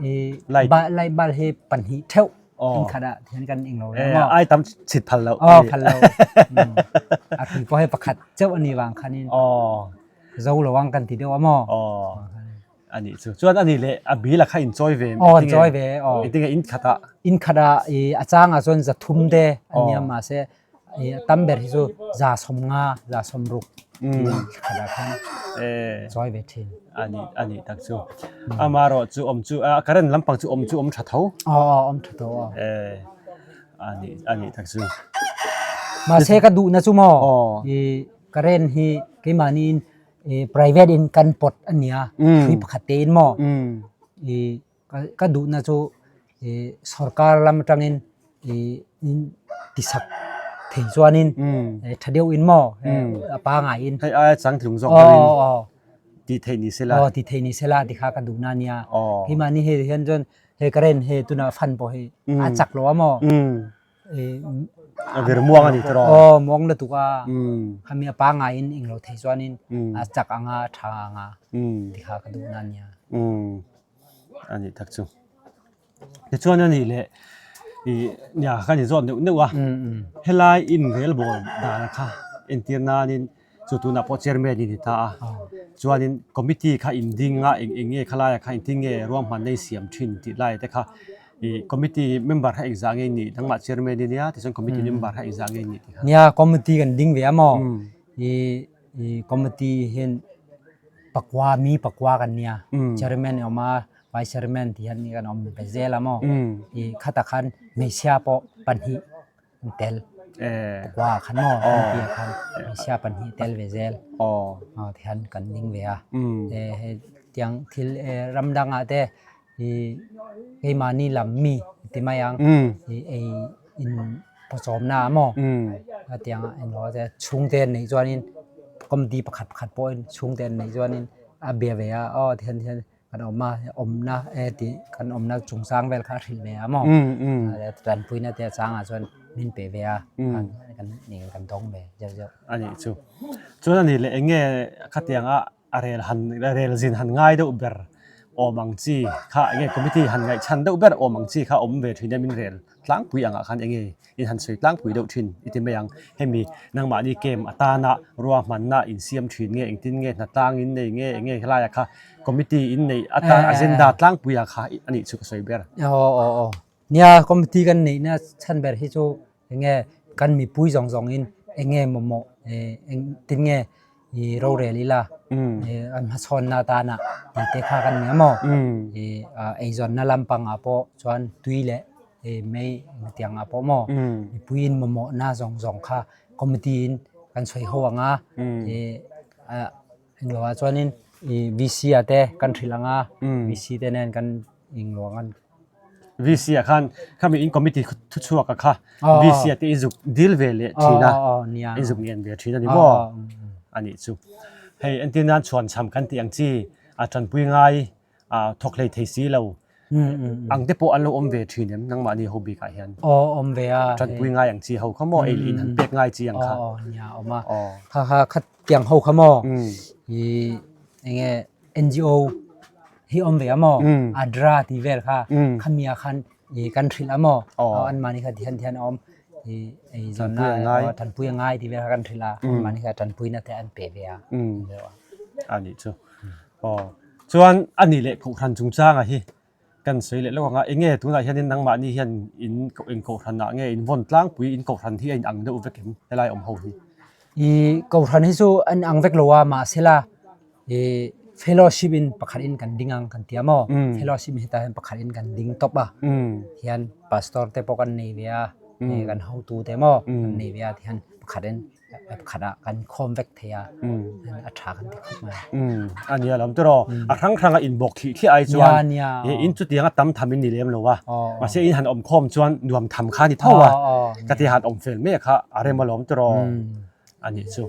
ih light bulb hi pahnih theuh In khat ah thian kan ing lo maw? Ai tam chit phal lo. Oh phal lo. A tui pawh hei pakhat cheuh ani wang khan in. Oh. Zo lo ang kan ti deuh a maw? Oh. Ani chu. Chuan ani le a bil a kha in chawi ve. Oh chawi ve. Oh. Engtinge in khat ah. In khat ah i a chang ah chuan 300 te ania ma se i a tam ber hi chu 150 160 khat ah khan chawi ve thin. Ani ani tak chu. Amarawh chu awm chu a current lampang chu awm chu awm tha tho. Aw aw awm tha tho aw. Ani ani tak chu. Mahse ka duhna chu maw i current hi keimahni in private in kan pawt ania hrui pakhat te in maw i Ka duhna chu sorkar lam atangin tisak thei chuanin tha deuh in maw a pangaiin hei aia changtlung zawk deuhin tih theih ni sela aw tih theih ni sela ti kha ka duhna ania keimahni hei hian chuan he current he tunah fan pawh hi a chak lo a maw a vir muang a ni tawh aw muang lutuk a khami a pangaiin englo thei chuanin a chak anga tha anga ti kha ka duhna ania. A nih tak chu. Tichuan a nih leh ih nia kha ni zawt neuh neuh a. Helai in rel bawl dan kha entir nanin chu tunah pawh chairman in ni ta a. Chuanin committee kha in ding a eng eng nge khalaiah kha engtin nge ruahmanna i siam thin tih lai te kha ih committee member kha engzah nge nih nangmah chairman i nia tichuan committee member kha engzah nge nih tih kha. Nia committee kan ding ve a maw? Ih ih committee hian Pakua mi pakua kan nia. Chairman i awm a, vice chairman ti hian kan awm ve zel a maw. I khatah khan hmeichhia pawh pahnih an tel. Pakua ah khan maw an tih ah khan hmeichhia pahnih tel ve zel. Ti hian kan ding ve a. Hei tiang thil ram dangah te i keimahni lam mi ti mai ang i ei in pawchawmna a maw hetiang ah englo te chhungte an neih chuanin committee pakhat pakhat pawhin chhungte an neih chuanin a bia ve a aw tihian tihian kan awm a awmna e tih kan awmna chungchang vel kha a hrilh ve a maw tanpuina te a changah chuan min pe ve a kan kan dawng ve zeuh zeuh. A nih chu chuan a nih leh eng nge khatianga a rel han a rel zin han ngai deuh ber. awm ang chi kha enge committee han ngaihchhan deuh ber awm ang chi kha awm ve thin e min rel tlangpui angah khan enge in han sawi tlangpui deuh thin i ti mai ang. Hemi nangmahni camp atana ruahmanna insiam thin nge engtin nge hnatlang in nei nge enge helaiah kha committee in neih atan agenda tlangpuiah kha a nih chu ka sawi ber. Aw aw aw nia committee kan neihna chhan ber hi chu enge kan mipui zawng zawng in enge mamawh engtin nge i rorel ila an hmachhawnna atana tih te kha kan nia maw i eizawnna lampangah pawh chuan tui leh mei engtiangah pawh maw mipuiin mamawhna zawng zawng kha committee in kan sawi ho ang a i englo ah chuanin i VC ah te kan hrilh ang a VC te nen kan englo ang. VC ah khan khami in committee thu chhuak a kha VC ah te i zuk dil ve leh thin a i zuk ngen ve thin a ni maw a nih chu hei entir nan chhuan cham kan tih ang chi a tanpui ngai a thawk hlei thei si lo ang te pawh an lo awm ve thin em nangmahni ho bik ah hian aw awm ve a tanpui ngai ang chi ho kha maw ei leh in han pek ngai chi ang kha aw nia awm a kha kha khat tiang ho kha maw i enge NGO hi awm ve a maw ADRA tih vel kha khami ah khan i kan hrilh a maw an mahni kha tihian tihian a awm i eizawnna tanpui a ngai tih vel kha kan hrilh a an mahni kha tanpuina te an pe ve a a nih chu aw chuan a nih leh kohhran chungchanga hi kan sawi leh lawk ang a enge tunah hianin nangmahni hian in eng kohhranah nge in vawn tlangpui in kohhran hi a inang deuh vek em helai awm ho hi i kohhran hi chu a inang vek lo a mahsela I fellowship in pakhat in kan ding ang kan tia maw? Fellowship in hetah hian pakhat in kan ding tawp a. Hian pastor te pawh kan nei ve a, kan hotu te maw kan nei ve a tihian pakhat in pakhat ah kan khawm vek thei a, a tha kan ti khawp mai. A nia lawm tiraw? A hrang hrang a inbawk thih thliah ai chuan in chutiang a tam tham in ni lem lo a, mahse in han awm khawm chuan nuam tham kha a ni tho a, ka ti han awm fel mai kha a rem alawm tiraw? A nih chu.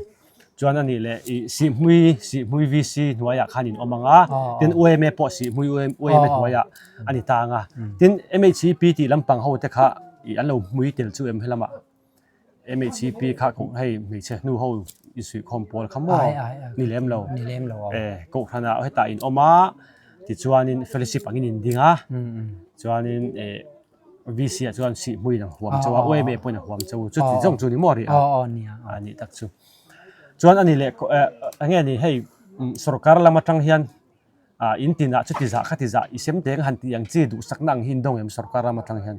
Chuan a nih leh i Sihhmui Sihhmui VC hnuaiah khan in awm ang a, tin UMA pawh Sihhmui UMA hnuaiah a ni ta ang a. Tin MHCP tih lampang ho te kha i an lo hmui tel chu em helamah MHCP kha hei hmeichhe hnu ho insuihkhawm pawl kha maw ni lem lo. Ni lem lo. E kohhranah hetah in awm a, tichuanin fellowship angin in ding a, chuanin e VC ah chuan sih hmuin a huam chauh a, UMA pawhin a huam chauh chu ti zawng chu ni maw rih a? Aw nia. A nih tak chu. Chuan ani leh enge ni hei sorkar lam atang hian in tinah chuti zah khati zah i sem teng han tih ang chi duhsakna ang hi in dawng em sorkar lam atang hian?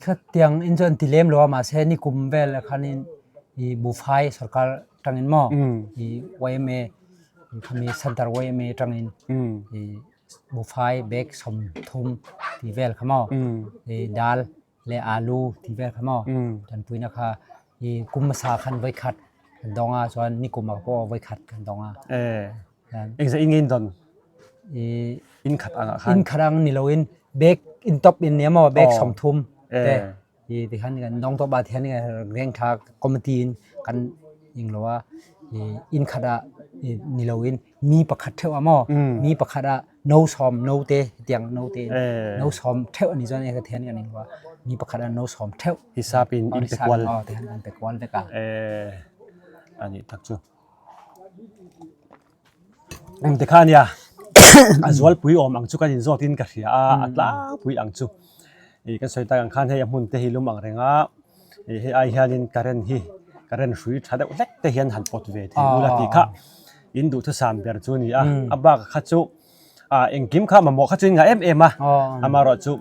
Khatiang in chuan ti lem lo a mahse nikum vel ah khanin i buhfai sorkar atangin maw i YMA khami center YMA atangin i Buhfai bag 30 ti vel kha maw i dal le alu ti vel kha maw tanpuina kha i kum hmasa khan voikhat kan dong a chuan nikum ah pawh voikhat kan dong a. Engzah in nge in don? I in khat ang ah khan in khat ang ni loin bag in top in nia maw bag 30 te i tikhan kan dong tawh ba tikhan reng tha committee in kan ing lo a i inn khat ah ni loin mi pakhat theuh ah maw mi pakhat ah no sawm no te tiang no te no sawm theuh ani chuan e thian kan ing lo a mi pakhat ah no sawm theuh hisap in in pe kual tikhan kan pe kual vek a eh ani tak chu Eng te kha ania a zualpui awm ang chu kan inzawt in ka hria a a tlangpui ang chu ih kan sawi tak ang khan hei a hmun te hi lum ang reng a ih hei ai hianin current hi current hrui tha deuh hlek te hian han pawt ve thei ula tih kha in duhthusam ber chu a ni a a bak kha chu ah engkim kha mamawh kha chu in ngah em em a amaherawhchu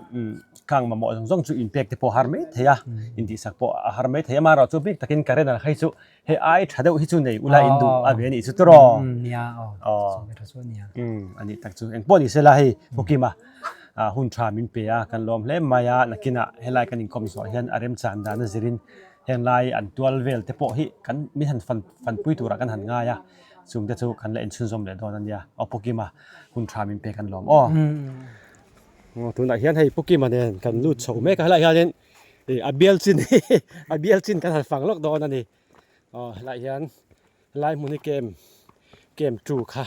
khang mamawh zawng zawng chu inpek te pawh a har mai thei a intihsak pawh a har mai thei a amaherawhchu bik takin current ang hei chu Hei ai tha deuh hi chu nei ula in duh a ve a nih chu tiraw? Nia aw. Aw. Chu tha chu nia. A nih tak chu. Engpawh ni sela hei Hawkima hun tha min pe a kan lawm hle mai a nakinah helai kan inkawm zawh hian a remchan dan a zirin henglai an tual vel te pawh hi kan min han fan fanpui turah kan han ngai a chung te chu kan la inchhunzawm leh dawn a nia. Aw Pukima hun tha min pe kan lawm aw. Tunah hian hei Pukima nen kan lut chho mek a helaiah hianin Ih a bial chin hi a bial chin kan han fang lawk dawn a ni aw helaiah hian helai hmun hi kem kem tu kha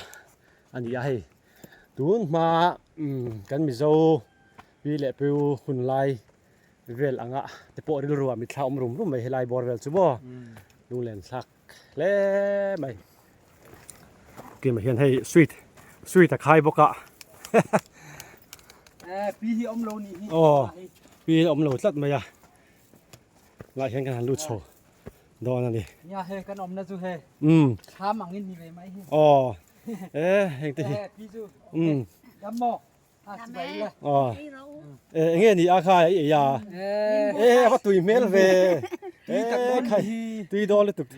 a ni a hei tun hma umm kan mizo pi leh pu hun lai vel anga te pawh rilru ah mitthla awm rum rum mai helai bawr vel chu maw lunglen thlak hle mai. Kima hian hei sweet sweet a khai bawk a. Pi hi awm lo nih hi. Aw pi awm lo tlat mai a. Lai hian kan han lut chho dawn a ni. Nia he kan awmna chu he. Um. Thlam angin ni ve mai hi. Aw e heng te hi. Pi chu. Um. Dam maw. Ha chi bai le. Aw. E enge ni a kha i ei a. E a va tui hmel ve. Tui tak dawn khai tui dawn lutuk.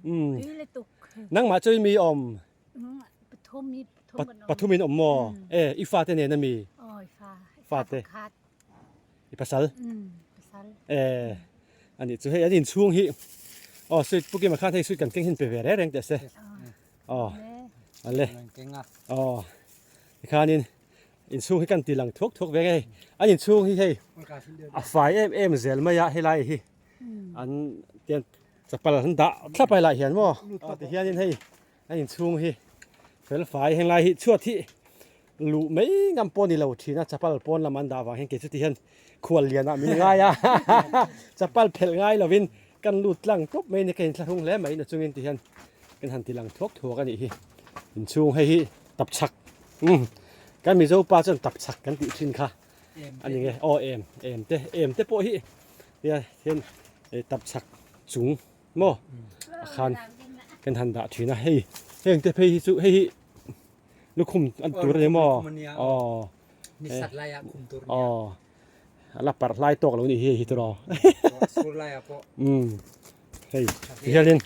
Um. Tui lutuk. Nangmah chu i mi awm. Pathum hi pathum kan awm. Pathum in awm maw? E i fate nen a mi? Aw i fa. Fate. Pakhat. I pasal? Um pasal. E ani chu hei an inchhung hi aw sweet pukima khan hei sweet kan keng hin pe ve reng reng teh se. Aw. Ale. Aw. Tikhanin inchhung hi kan ti lang thuak thuak ve nge hei. An inchhung hi hei a fai em em zel mai a helai hi an tian chapal an dah thlap a helai hian maw. Aw tihianin hei A inchhung hi fel fai henglai hi chhuat hi luh mai ngam pawh ni lo thin a chapal pawn lam an dah vang hian kei chu ti hian khual lian ah min ngai a chapal phelh ngai lovin kan lut tlang tawp mai a ni ka inthlahrung hle mai na chungin ti hian kan han ti lang thuak thuak a nih hi inchhung hei hi tapchhak umm kan mizo pa chuan tapchhak kan tih thin kha a ni nge aw em em te em te pawh hi nia hian tapchhak chung. Maw a khan kan han dah thin a hei heng te phei hi chu hei hi lukhum an tur a ni maw aw ni sat lai ah khum tur nia aw a la parh hlai tawk lo ni hi hei hi chu rawh sur lai ah pawh um hei tihianin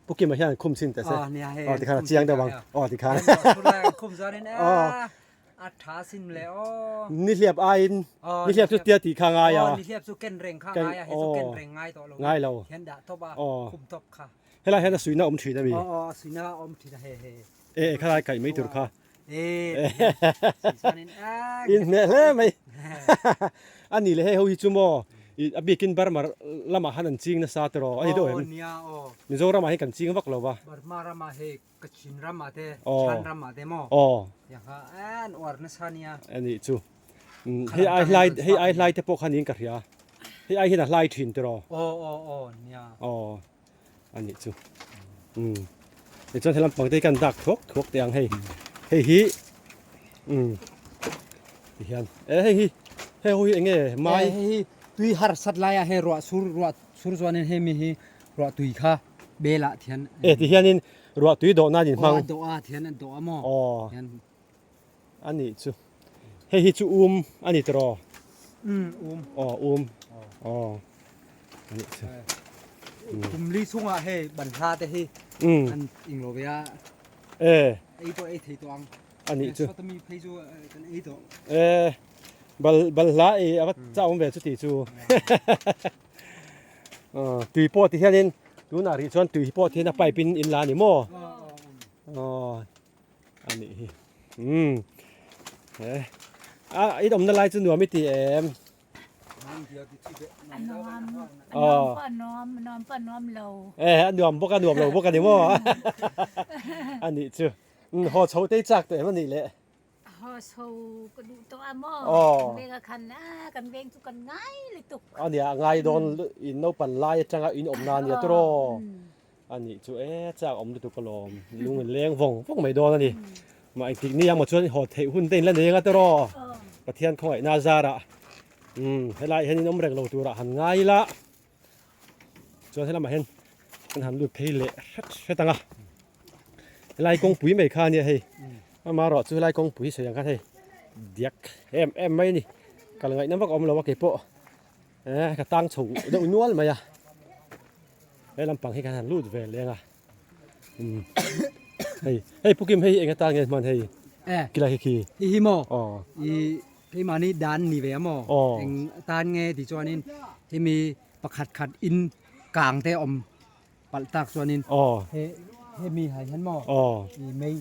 Pu Kima hian khum chhin teh se aw tikhan a chiang deuh ang aw tikhan sur lai ah khum chuanin a A tha sin le aw. Nihliap aiin nihliap chu tia tih kha ngai a. Aw nihliap chu ken reng kha ngai a, he chu ken reng ngai tawh lo. Ngai lo. Hian dah tawp a, khum tawp kha. Helai hian a suihna awm thin a mi? Aw aw a suihna a awm thin a he he. E e khalai kaih mai tur kha. E chuanin a. Inhmeh hle mai. A nih leh hei ho hi chu maw a bikin Burma lamah han an ching nasa tiraw a ni deuh em? Aw nia aw. Mizoramah hian kan ching vak lo va. Burma ramah hei Kachin ram ah te, Shan ram ah te maw? Aw. Tiang kha an uar nasa nia. A nih chu. Hei ai hlai hei ai hlai te pawh kha niin ka hria. Hei ai hian a hlai thin tiraw? Aw aw aw nia. Aw. A nih chu. Um. Tichuan helam pang te hi kan dak thuak thuak teh ang hei. Hei hi um tihian e hei hi hei ho hi eng nge mai. Hei hi tui harsat lai ah hei ruah sur ruah sur chuanin hei mi hi ruah tui kha bel ah thian. E tihianin Ruah tui dawh nan in hmang. Aw a dawh a thian an dawh a maw. Aw. A nih chu. Hei hi chu um a ni tiraw? Um um. Aw um. Aw. A nih chu. Kum li chungah hei banhla te hi an ing lo ve a. E. Ei pawh ei thei tawh ang. A nih chu. Sawta mi phei chu kan ei tawh. E. Bal balhla ei a va chau awm ve chu ti chu. Tui pawh ti hianin tunah rih chuan tui pawh thian a pipe in in la a ni maw? Aw a nih hi. Umm he a in awmna lai chu nuam i ti em? A nuam a nuam pawh a nuam a nuam pawh a nuam lo. E a nuam bawk a nuam lo bawk a ni maw? A nih chu. Haw chho te i chak tawh em a nih le? Haw chho ka duh tawh a maw? Kan veng a khan a kan veng chu kan ngai lutuk. A nia ngai dawn in naupan lai atanga in awmna ania turaw. A nih chu e chak awm lutuk alawm lung in leng vawng vawng mai dawn a ni. Mah engtik ni emaw chuan haw theih hun te in la nei anga turaw. Pathian khawngaihna zarah umm helai hian in awm reng lo turah han ngai ila. Chuan helamah hian kan han lut phei leh hret hret ang a helai kawngpui mai kha ania hei amaherawh chu helai kawngpui sawi ang khan hei diak em em mai a ni kal ngaihna vak a awm lo a keipawh eh ka tang chho deuh nual mai a he lampang hi kan han lut ve leng a umm hei hei pukim hei eng atan nge hman hei kilai hi khi hi hi maw i Keimahni dan ni ve a maw? Eng tan nge ti chuanin hemi pakhat khat in kang te awm palh tak chuanin he hemi hai hian maw i mei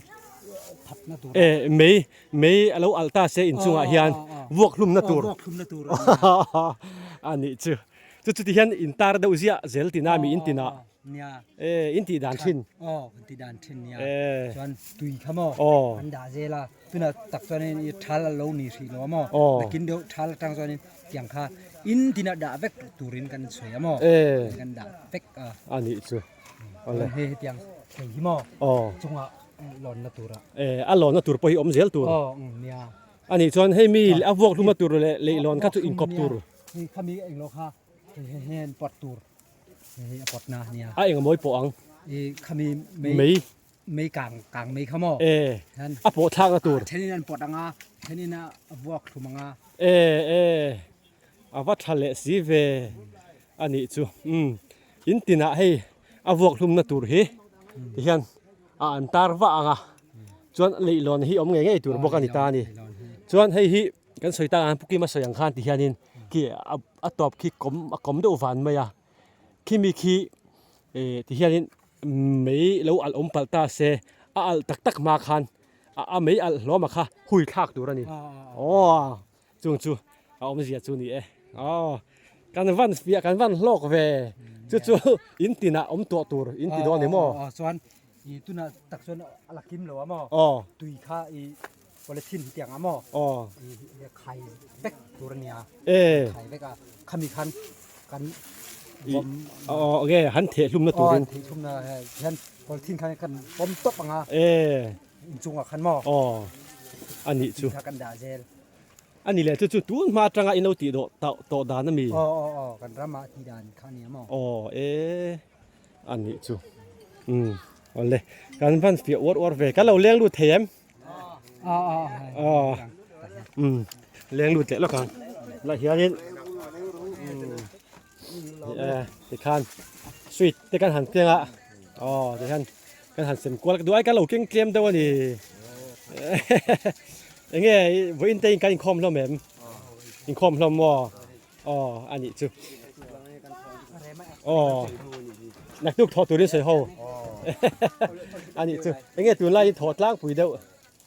that na tur e mei mei a lo alh ta se inchungah hian vuak hlum na tur vuak hlum na tur a nih chu chu chuti hian in tar deuh ziah zel tina mi in tina Nia. E, in tih dan thin. Aw, kan tih dan thin nia. E. Chuan tui kha maw? Aw. An dah zel a. Tuna tak chuan in i thal a lo ni hrih lo a maw? Aw. Nakin deuh thal atang chuan in tiang kha in tina dah vek turin kan sawi a maw? E. Kan dah vek a. A nih chu. Awle. Hei hetiang thei hi maw? Aw. Chungah. lawnna tura. Eh, a lawnna tur pawh hi awm zel tur. Aw, umm nia. A nih chuan hei mi a vuak hluma tur leh leihlawn kha chu inkawp tur. Hei khami englo kha hei hei an pawt tur. Hei hei a pawtna nia. A eng a mawi pawh ang. I khami mei. Mei. Mei kang kang mei kha maw? Eh, a pawh thlakna tur. Thenin an pawt ang a, thenin a vuak hlum ang a. Eh, eh, a va tha leh si ve a nih chu. Umm, in tinah hei a vuak hlumna tur hi tihian a an tar vah ang a, chuan leihlawn hi awm ngei ngei tur bawk a ni ta a ni. Chuan hei hi kan sawi tak ang Pu Kima sawi ang khan tihianin khi a tawp khi kawm a kawm deuh van mai a, khimi khi eh tihianin mei lo alh awm palh ta se a alh tak tak hma khan a mei alh hlawm a kha hui thlak tur a ni. Aw chung chu a awmzia chu ni e. Aw kan van fiah kan van hlawk ve chu chu in tinah awm tuah tur in ti dawn ni maw? Aw chuan i tunah tak chuan a la kim lo a maw? Aw tui kha i polythene tiang a maw? Aw i khai vek tur a nia. E khai vek a khami khan kan aw nge han theh hlumna turin aw theh hlumna hian polythene khan kan pawm tawp ang a. E inchungah khan maw? Aw a nih chu. Kha kan dah zel. A ni leh chu chu tun hma atanga in lo tih dawh tauh tawh dan a mi? Aw aw aw kan ramah tih dan kha a nia maw? Aw e a nih chu. Umm awle kan van fiah uar uar ve kan lo leng lut thei em? Aw aw aw umm leng lut leh lawk ang lah hianin umm e tikhan sweet te kan han keng a aw tihian Kan han sem kual duai ka lo keng tlem deuh a ni. Enge vawiin te in kan inkhawm hlawm em? Inkhawm hlawm maw? Aw a nih chu. Aw naktuk thawh turin sawi ho. A nih chu. Enge tunlai in thawh tlangpui deuh?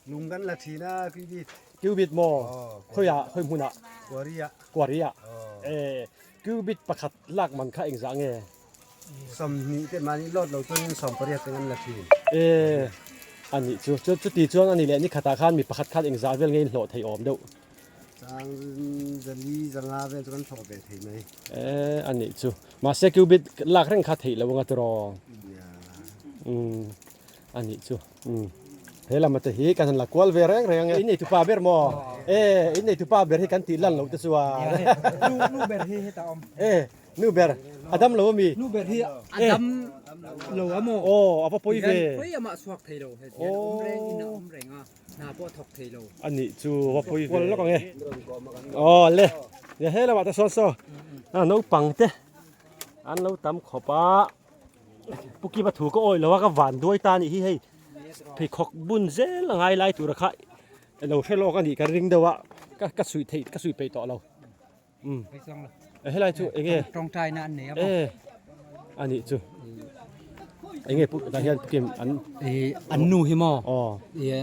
Lung kan la thin a cubit. Cubit maw? Khawiah khawi hmunah? Kuariah. Kuariah. Eh cubit pakhat lak man kha engzah nge? 20 te mahni lawt lo chuanin 18 te an la thin. E, a nih chu. Chu chuti chuan a ni leh ni khatah khan mi pakhat khan engzah vel nge in hlawh thei awm deuh? Chang zali zanga vel chu kan hlawh ve thei mai. E, a nih chu. Mahse cubit lak reng kha theih lo anga tiraw? Nia. Umm, a nih chu. Umm, he lam ate hi kan han la kual ve reng reng ange. In nei tupa ber maw? E, in nei tupa ber hi kan tih lan loh te chuan. Nu nu ber hi hetah awm. E. Nu ber, a dam lo ami? Nu ber hi a dam lo a maw? Aw, a va pawi ve. Khawi amah chhuak thei lo, he tihian awm reng in a awm reng a, hna pawh a thawk thei lo. A nih chu a va pawi ve. Kual lawk ang e. Aw le, nia he lamah te sawn saw a naupang te an lo tam khawp a. Pu Kiva thu ka awih lo a, ka van duai ta anih hi hei pheikhawk bun zel a ngai lai tura kha lo hre lawk a nih ka ring deuh a, ka suih theih ka suih peih tawh lo. Um. Helai chu enge tawngtai na an nei a e ani chu enge pu ta hian kim an e an nu hi mo aw e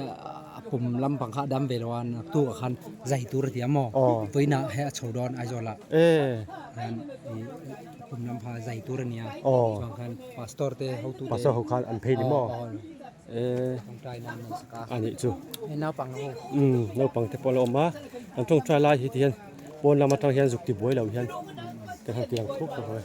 pum lam pang kha dam ve lo an tu khan zai tur ti mo toina he a chho don Aizawl a e an pum lam pha zai tur ania aw chuan khan pastor te hotu te pastor ho khan an phei ni mo e tawngtai na an nei saka ani chu e naupang ho um naupang te pawh la awm a an tawngtai lai hi ti hian Pawn lam atang hian zuk ti buai lo hian kan han tiang thuk thuk mai.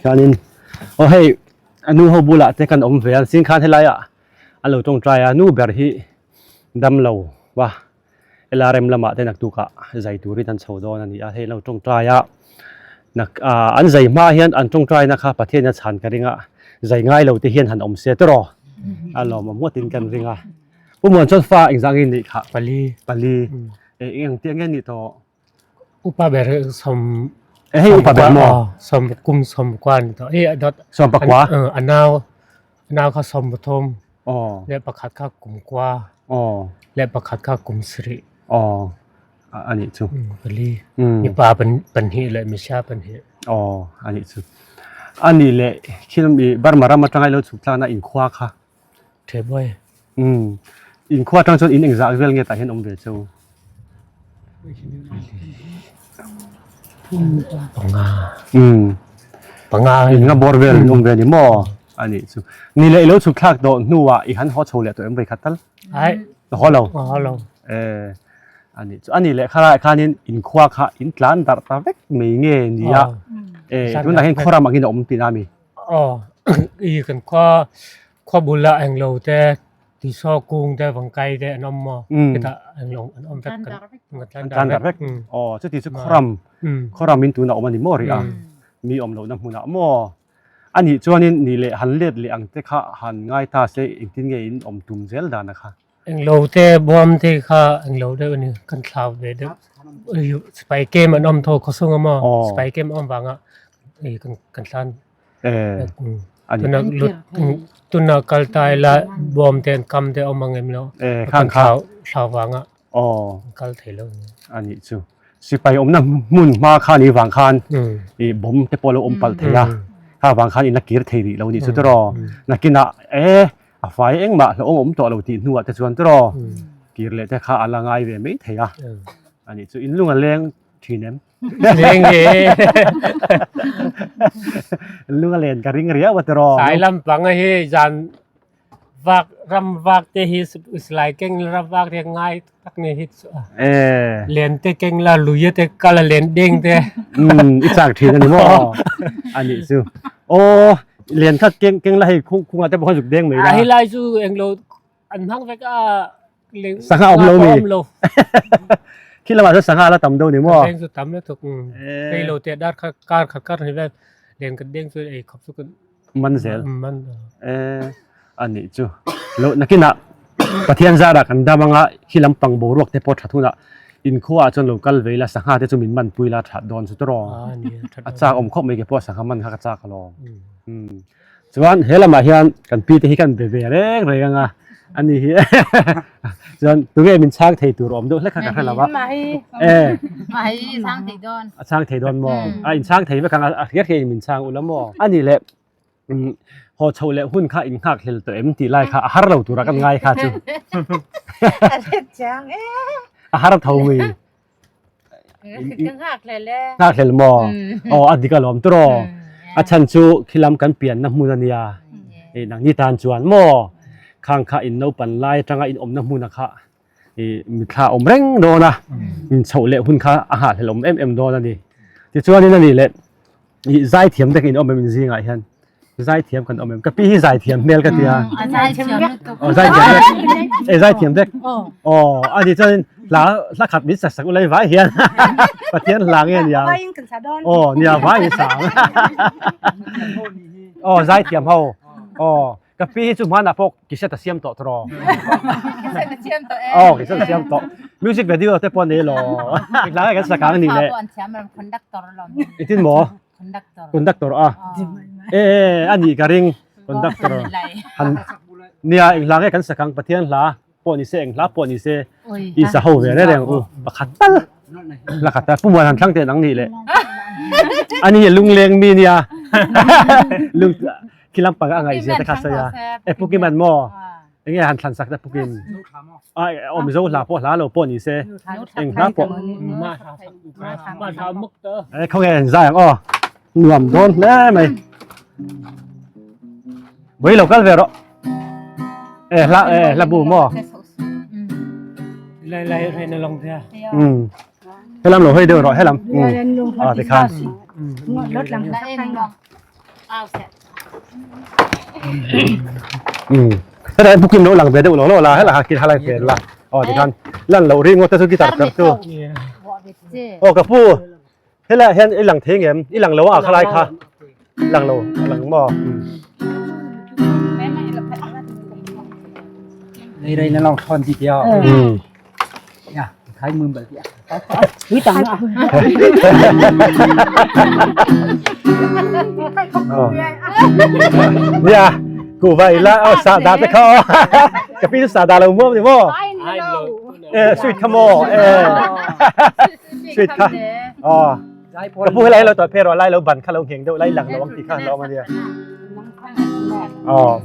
Hianin aw hei a nu ho bulah te kan awm ve a zing khan helaiah an lo tawngtai a nu ber hi damlo va. LRM lamah te naktukah zai turin an chho dawn a ni a, hei an lo tawngtai a, nak ah an zai hma hian an tawngtaina kha Pathian a chhan ka ring a, zai ngai lo te hian han awm se tawh rawh a lawmawm ngawtin kan ring a. Pu Muan chuan fa engzah nge nih khah? Pali. Pali. Eng ang tih nge nih tawh? Upa ber hi sawm E hei upa ber maw? Sawm kum sawm kua ni tawh. E dot sawm pakua. A nau a nau kha 13. Aw. Le pakhat kha kum kua. Aw. Le pakhat kha kum sarih. Aw. A nih chu. Pali. Mipa pahnih le misia pahnih. Aw a nih chu. A nih leh thil i Burma ram atanga i lo chhuk tlakna inkhua kha. Theboy. Umm. Inkhua atang chuan in engzah vel nge tah hian awm ve cheu? Panga. Umm. Panga. In nga bawr vel in awm ve ni maw? A nih chu. Ni leh i lo chhuk thlak tawh hnuah i han haw chho leh tawh em vawikhat tal? Ai. Ka haw lo. Ka haw lo. Eh, a nih chu. A nih leh khalaiah khanin inkhua kha in tlan darh ta vek mai nge nia? Eh, tunah hian khawram angin a awm tihna a mi? Aw, i kan khua khua bulah englo te Tisaw kung te vangkai te an awm maw? Khitah an lo an awm vek kan an tlan darh vek. Aw chuti chu khawram khawram in tuna awm a ni maw rih a mi awm lohna hmunah maw a nih chuanin nih leh han let leh ang te kha han ngai ta se engtin nge in awm tum zel dan a kha. Englo te buam te kha englo deuh a ni kan thlau ve deuh sipai kem an awm tho khawsung a maw sipai kem awm vanga kan thlan Tuna kal ta ila bawm te an kam te a awm ang em lo kan thlau thlau vanga kal thei lo a nih chu sipai awmna hmun hma khan i vang khan i bawm te pawh lo awm palh thei a kha vang khan in la kir thei rih lo nih chu tiraw nakinah e a fai engmah hlauhawm awm tawh lo tih hnuah te chuan tiraw kir leh te kha a la ngai ve mai thei a a nih chu in lung a leng thin em. Leng e. Lung a len ka ring riau a tiraw. Sai lampang a hi zan vak ram vak te hi silai keng ram vak te ngai tak ni hi chu a. Eh. Len te keng la lui te kal a len deng te. Um i chak thin ani maw. Ani chu. Aw len kha keng keng la hei khung khunga te pawh khan zuk deng mai la. A hi lai chu englo an hmang vek a Sangha awm lo mi? Khi lamah chuan sangha la tam deuh ni maw? Deng chu tam lutuk. Rei lo te dar kha kar khat kar ni vel len kan deng chu ei khawp chu kan man zel. Man. Eh anih chu. Lo nakinah Pathian zarah kan dam anga khi lampang boruak te pawh that hunah inkhua ah chuan lo kal ve ila sangha te chu min man pui la that dawn chu tawh. A chak awm khawp mai ke pawh sangha man kha ka chak alawm. Chuan he lamah hian kan pi te hi kan be ve reng reng anga ani hi chuan tunge min chhang thei tur awm deuh hlek kha ka hre lo a e chhang thei dawn a chhang thei dawn maw a in chhang thei vek ang a hriat hian min chhang ula maw ani le haw chho leh hun kha in nghak hlel tawh em tih lai kha a har lo tura kan ngai kha chu a har tho mai Nghak hlel maw? Aw a dik alawm turaw. A chhan chu khilam kan pianna hmun a nia. I nangni tan chuan maw khang kha in naupan lai atanga in awmna hmuna kha i mithla awm reng dawn a, in chhoh leh hun kha a nghahhlel awm em em dawn a ni. Tichuanin a nih leh I zaithiam te ka in awm em in zingah hian zaithiam kan awm em ka pi hi zaithiam hmel ka tia A zaithiam lutuk. Aw zaithiam vek e zaithiam vek aw a ni chuan hla hla khat min sak sak ulai vai hian Pathian hla nge nia aw nia vai in sang aw zaithiam ho aw Ka pi hi chu hmanah pawh kiseta siam tawh tawh. Kiseta siam tawh e. Oh, kiseta siam tawh. Music video te pawh nei lo. Hla kan sak ang ni le. Conductor lo. Itin mo? Conductor. Conductor a. E e ani ka ring conductor. Han nia eng hla nge kan sak ang Pathian hla pawh ni se eng hla pawh ni se i sa ho ve reng u pakhat tal la khat pu muan han thlang te nang ni le ani lungleng mi nia lung khi lampang a ngaih zia te kha sawi a e pukim an maw enge han thlan sak te pukim a aw mizo hla pawh hla lo pawh ni se eng hla pawh e khawnge an zai ang aw nuam dawn hle mai Bui lo kal ve rawh e hla e hla bu maw Lai lai rai na long thia. Helam lo hoi deuh rawh helam. A ti khan. Heta bukin lo lang ve deuh lo lo la hela ki halai pen la. Aw ti khan lan lo ri ngawt te chu guitar perh tu. Aw ka pu hela hian i lang thei ngem i lang lo a khalai kha lang lo lang maw. Lei rei na long thawn ti tia. Ya, khai mum bal tia. Ui tang na. Nia, ku vai la o sa da te kha. Ka pi sa da lo mo ni mo. Eh, sweet kha mo. Eh. Sweet kha. Oh. Ka pu helai lo to phe ro lai lo ban kha lo ngheng deuh lai lang lo ang ti kha lo ma nia. Oh.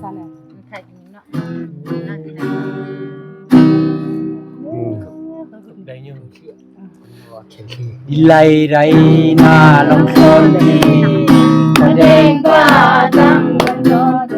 Lei rei na long thlawn ti, ka deng pa tang kan dawn.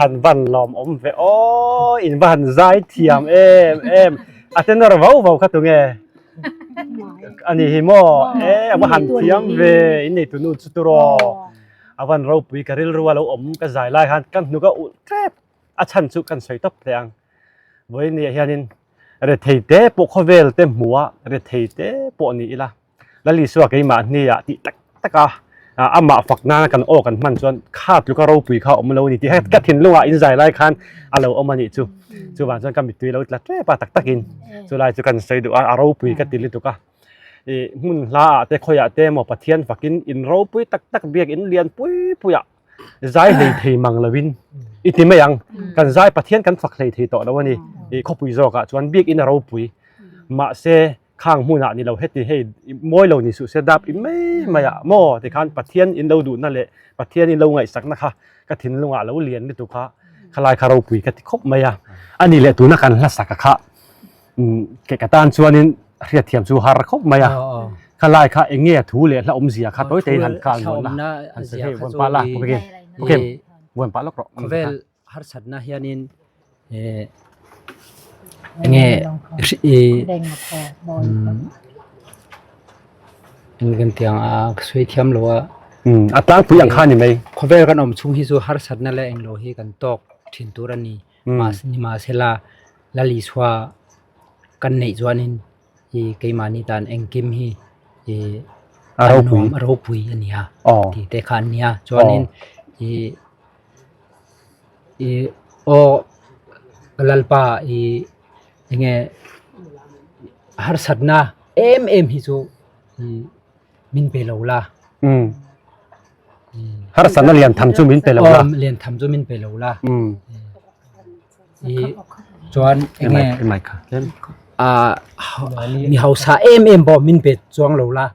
Han van lawm awm ve aw in va han zai thiam em em a tenor vau vau kha tunge ani hi maw e a va han thiam ve in nei tunu chu turaw a van ropui ka rilru a lo awm ka zai lai khan ka hnuk a ulh tep a chhan chu kan sawi tawp teh ang vawiin ah hianin rethei te pawh khawvel te hmuh a rethei te pawh ni ila Lalisua keimahni ah tih tak tak a amah fak nana kan aw kan hman chuan kha tluka ropui kha awm lo a ni tih ka thinlungah in zai lai khan a lo awm a nih chu chuvang chuan ka mittui lo tla tep a tak takin chulai chu kan sawi duh a a ropui ka ti lutuk a ih hmun hla ah te khawiah te emaw Pathian fakin in ropui tak tak biak in lian pui pui ah zai hlei thei mang lovin i ti mai ang kan zai Pathian kan fak hlei thei tawh lo a ni ih khawpui zawkah chuan biak in a ropui mahse khang hmunah ni lo heti hei mawi lo ni suh se dap i mai mai ah maw tikhan Pathian in lo duhna leh Pathian in lo ngaihsakna kha ka thinlungah lo lian lutuk kha khalai kha ropui ka ti khawp mai a ani leh tuna kan hla sak kha ke ka tan chuanin hriatthiam chu har khawp mai a khalai kha eng nge thu leh hla awmzia kha tawi te in han kal nual la han sawi hei vawn pah la okay vawn pah lawk rawh khawvel harsatna hianin eh enge ih eng kan tih ang a ka sawi thiam lo a a tlangpui ang kha a ni mai khawvel kan awm chhung hi chu harsatna leh englo hi kan tawk thin tur a ni nimahsela Lalisua kan neih chuanin ih keimahni tan engkim hi ih a ropui a ropui a ni a tih te kha an ni a chuanin ih Ih aw ka lalpa ih enge harsatna em em hi chu ih min pe lo la. Harsatna lian tham chu min pe lo la. Aw lian tham chu min pe lo la. Ih chuan enge ah mi hausa em em pawh min pe chuang lo la.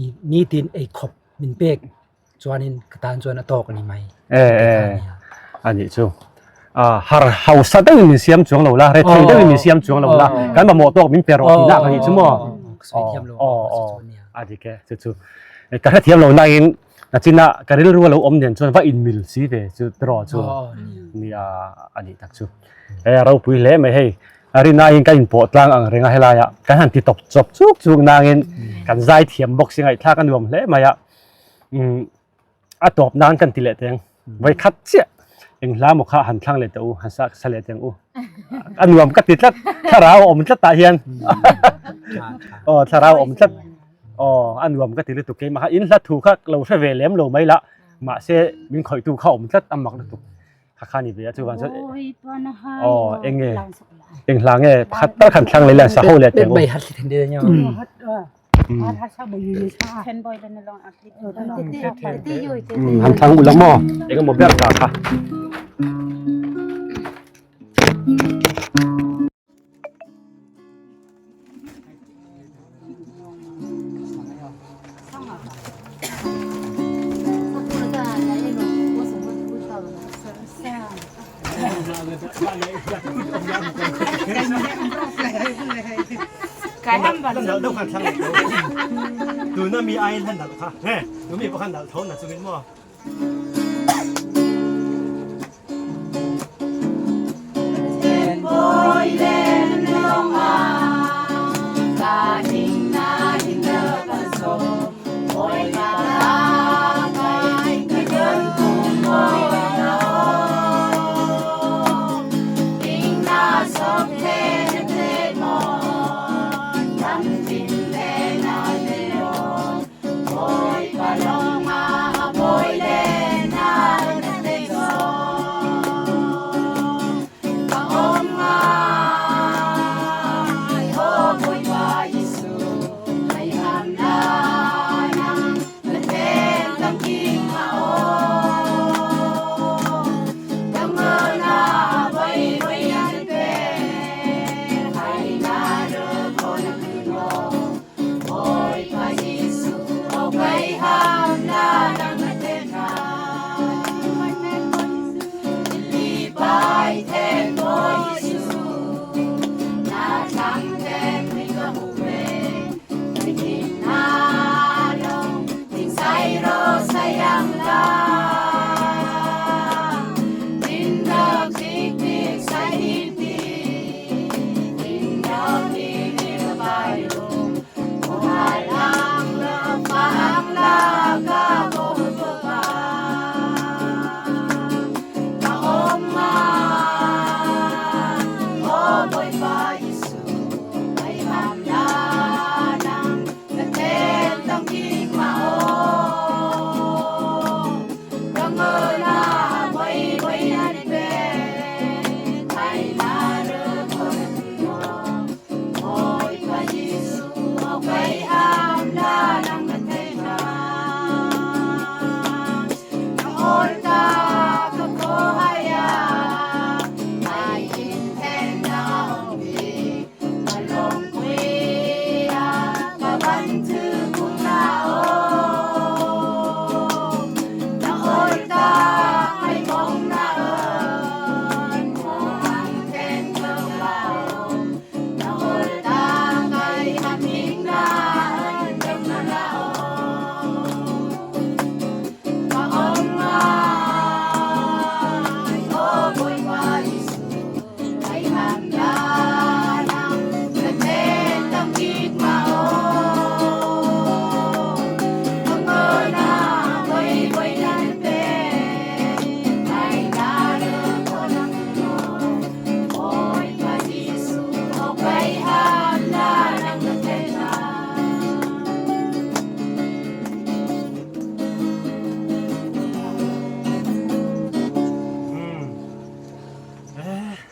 Ih nitin eikhawp min pek. Chuanin ka tan chuan a tawk a ni mai. E e a nih chu. A har hausa deuhin min siam chuang lo la, rethei deuhin min siam chuang lo la, kan mamawh tawk min pe rawh tihna ka nih chu maw? Ka sawi thiam lo a nia. A dik e, chu chu. Ka hrethiam lo nain nachina ka rilru a lo awm nen chuan va inmil si ve chu tiraw chu nia a nih tak chu. E ropui hle mai hei. A rinaiin ka inpawh tlang ang reng a helaiah kan han ti tawp chawp chuk chuk nangin kan zai thiam bawk si ngaihthlak a nuam hle mai a. A tawp nan kan ti leh teng vai khat chiah eng hla maw kha han thlang leh teh u han sa sa leh teng u a nuam ka ti tlat thlarau a awm tlat tah hian aw thlarau a awm tlat. Aw, a nuam ka ti lutuk keimah kha in hla thu kha lo hre ve lem lo mai lah, mahse min khawihtu kha awm tlat a mak lutuk kha kha ni ve a chuvang chuan aw eng nge eng hla nge pakhat tal khan thlang leh la sa ho leh teng aw. Han thlang ula maw eng emaw ber ta kha. Tuna mi ai han dal kha he tu mi pawh khan dal tho na chungin maw.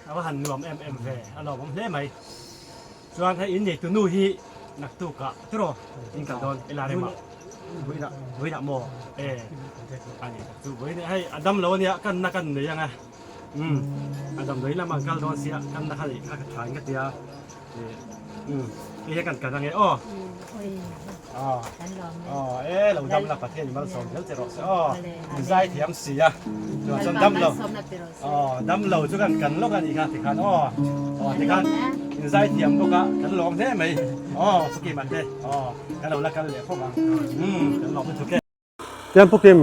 A va han nuam em em ve, a lawmawm hle mai. Chuan hei in neitu nu hi naktukah tiraw in kal dawn ila rema vawiinah vawiinah maw e a ni tak chu vawiinah hei a dam lo ania kan na kan nei anga umm a damdawi lamah an kal dawn sia kan na kha neih kha ka tha in ka tia umm hei hian kan kal ange aw aw aw e lo dam la Pathian in malsawm zel che rawh se aw in zai thiam si a chuan chuan dam lo Aw, dam lo chu kan kan lawk a nih kha tikhan aw. Aw tikhan in zai thiam bawk a, kan lawm hle mai. Aw, Pu Kim ate, aw, kan lo la kal leh fawk ang. Umm, kan lawm lutuk e. Tiang Pu Kim,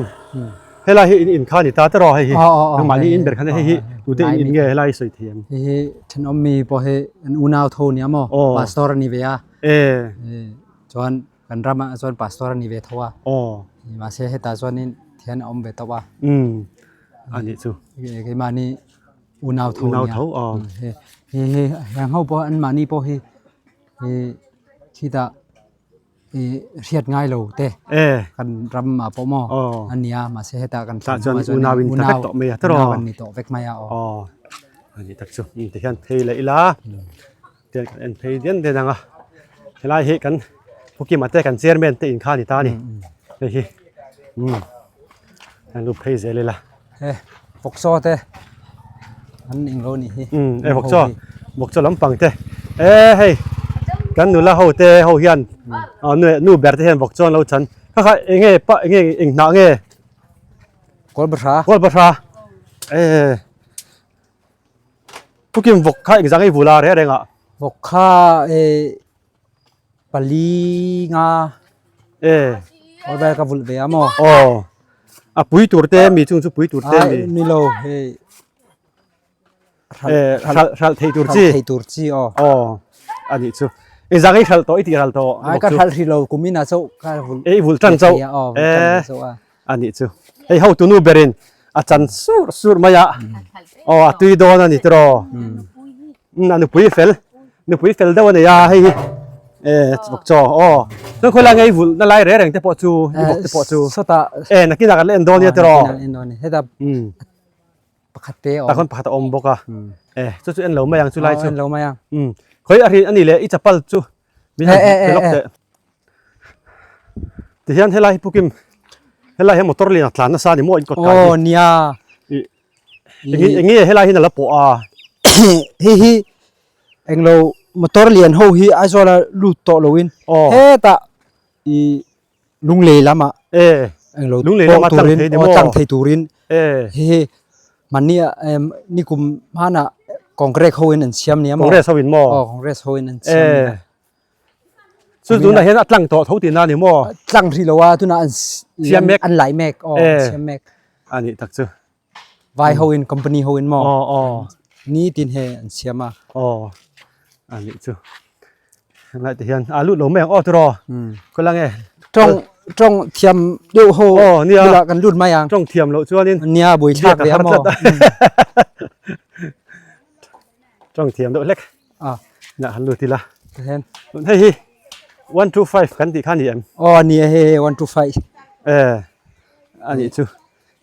helai hi in in kha a ni ta tiraw hei hi? Nangmahni in ber khan hei hi tute in in nge helai hi sawi thei ang? Hei hi thenawm mi pawh hi an unau tho nia maw? Pastor a ni ve a. Chuan kan ramah chuan pastor a ni ve tho a. Mahse hetah chuanin thian a awm ve tawp a. A nih chu. Keimahni unau tho nia. Unau tho aw. Hei hei heng ho pawh anmahni pawh hi khitah. hriat ngai lo te kan ram ah pawh maw a nia mahse heta kan tah chuan unau in ta vek tawh mai a tiraw unau an ni tawh vek mai a aw aw ani tak chu ti hian phei leh ila tian kan en phei dian dian ang a helai hi kan Pu Kima te kan chairman te in kha a ni ta a ni hei hi umm an lut phei zel ila. He vawkchaw te an eng lo nih hi. Umm e vawkchaw vawkchaw lampang te e hei kan nula ho te ho hian ah nu nu ber te hian vawkchaw an lo chan kha kha eng nge pa eng nge eng hnah nge Kawlbahra Kawlbahra e Pukim vawk kha engzah nge i vul a reng reng ah Vawk kha e pali nga e order ka vulh ve a maw aw a pui tur te mi chung chu pui tur te mi ni lo hei e hral hral thei tur chi thei tur chi aw aw ani chu e zang i hral to i ti ral to ai ka hral hri lo kumina chau ka vulh e vulh tan chau e ani chu hei ho tunu berin a chan sur sur mai a aw a tui dawn ani tiraw a nupui fel nupui fel deuh a nei a hei hi e vawk chaw aw chuan khawilai nge i vulh na lai reng reng te pawh chu i vawk te pawh chu sawtah e nakinah kan la en dawn nia tiraw heta pakhat te awm takhan pakhat a awm bawk a e chu chu en lo mai ang chu lai chu en lo mai ang khawi a rin ani leh i chapal chu min han pe lawk teh Tihian helai hi pukim helai hi motor lian a tlan nasa a ni maw in kawt kai hi. Aw nia. Eng eng nge helai hian a la pawh a. Hei hi englo motor lian ho hi Aizawl a lut tawh loin hetah i Lunglei lamah englo pawh turin aw tlang thei turin hei hi mahni nikum hmanah Congress ho in an siam nia maw. Congress ho in maw. Aw Congress ho in an siam nia. Chu tunah hian a tlang tawh tho tihna a ni maw? Tlang hrih lo a, tunah an siam mek. An lai mek, aw an siam mek. A nih tak chu. Vai ho in, company ho in maw? Aw aw. Nitin he an siam a. Aw, a nih chu. Helai te hian a lut lo mai ang aw tiraw? Khawi lang e? Tawng tawng thiam deuh ho aw nia bulah kan lut mai ang. Tawng thiam loh chuanin nia buaithlak ve a maw? Tawng thiam deuh hlek. Ah. Na han lut ila. Hen. Hei hi 1 2 5 kan tih kha ni em? Aw ni e hei 1 2 5. Eh. Ani chu.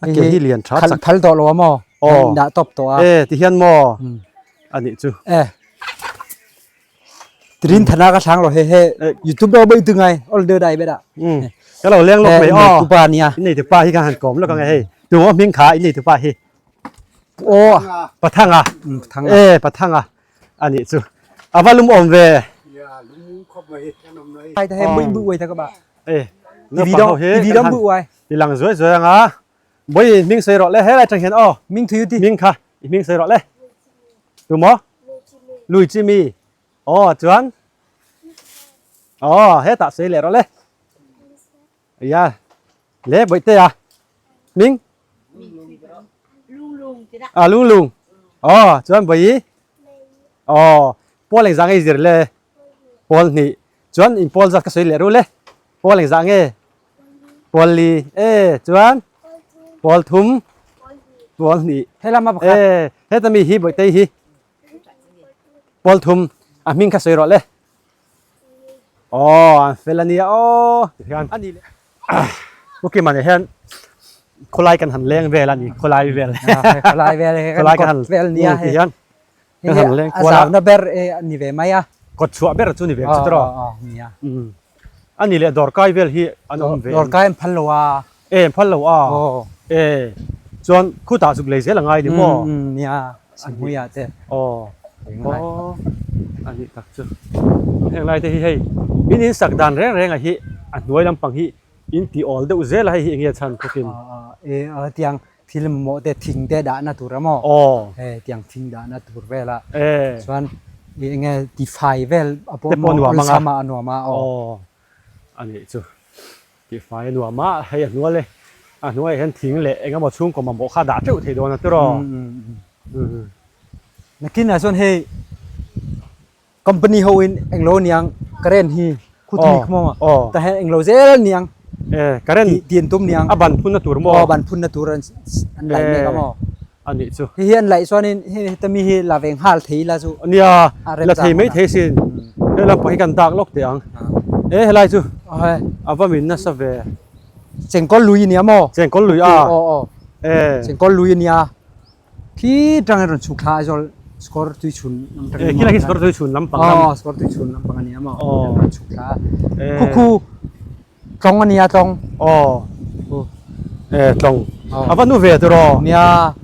A ke hi lian tha chak. Phal tawh lo a maw? Aw. Dah tawp tawh a. Eh ti hian maw? Ani chu. Eh. Trin thana ka thlang lo he he YouTube do bai tu ngai all de dai beda. Ka lo leng lawk mai aw. Tu pa nia. Nei tu pa hi ka han kawm lawk ang e hei. Tu hming kha i nei tu pa hi. Aw. Pathanga. Pathanga. Eh Pathanga. Ani chu. Ava lum awm ve. Ya lum khawp mai kan awm mai. Ai ta he bui bui ta ka ba. Eh. TV dong TV dong bui wai. Ti lang zuai zuai anga. Boi ming sei rawh le he lai tang hian aw. Ming thuyu ti. Ming kha i ming sei rawh le. Tu maw? Lui chi mi. Aw chuan. Aw he ta sei leh rawh le. Ya le boi te a. Ming. À lung lung. Aw chuan boi. Aw pawl eng zah nge i zir le? Pawl hnih. Chuan in pawl zat ka sawi leh ru le. Pawl eng zah nge? Pawl li. E chuan pawl thum. Pawl hnih. Helama pakhat. E heta mi hi bawihte hi. Pawl thum. A hming kha sawi rawh le. Aw an fel ania aw. Tihian ani le. Okay mane hian khawlai kan han leng vel ani khawlai vel. Khawlai vel khawlai kan han vel nia tihian. Kan han leng kual a. A zauna ber e ani ve mai a. Kawt chhuah ber chu ni ve chu tiraw. Nia. Ani leh dawrkai vel hi an awm ve. Dawrkai an phal lo a. E an phal lo a. E chuan khutah zuk lei zel a ngai ni maw. Nia Sihmuia te. Aw. Aw ani tak chu. Heng lai te hi hei in in sak dan reng reng a hi a hnuai lampang hi in ti awl deuh zel a hei hi eng nge a chhan khawp in. E tiang thil mamawh te thing te dahna tur a maw? Aw. Hei tiang thing dahna tur vel a. E. Chuan eng nge tifai vel a pawh Te pawh nuam ang a. awlsam a a nuam a aw. Aw. A nih chu. Tifai a nuam a, hei a hnual e. A hnuaiah hian thing leh eng emaw chhungkaw mamawh kha a dah teuh thei dawn a tiraw? Nakinah chuan hei Company ho in englo aniang current hi khutui kha maw tah hian englo zel aniang current tih an tum niang a ban phun na tur maw aw ban phun na tur an laih mek a maw anih chu hei hi an laih chuan in hei heta mi hi la ve nghal thei ila chu nia la thei mai thei sin he lampang hi kan dak lawk teh ang e helai chu A va min nasa ve. Chengkawl lui ania maw? Chengkawl lui a. Aw aw. E. Chengkawl lui ania. Khi tang rawn chhuk thla Aizawl score tui chhun lam tang. E khi lai khi score tui chhun lampang lam. Aw score tui chhun lampang ania maw? Aw. Rawn chhuk thla. E. Khu khu tlawng ania tlawng. Aw. E tlawng. Aw. A va nu ve tiraw? Nia.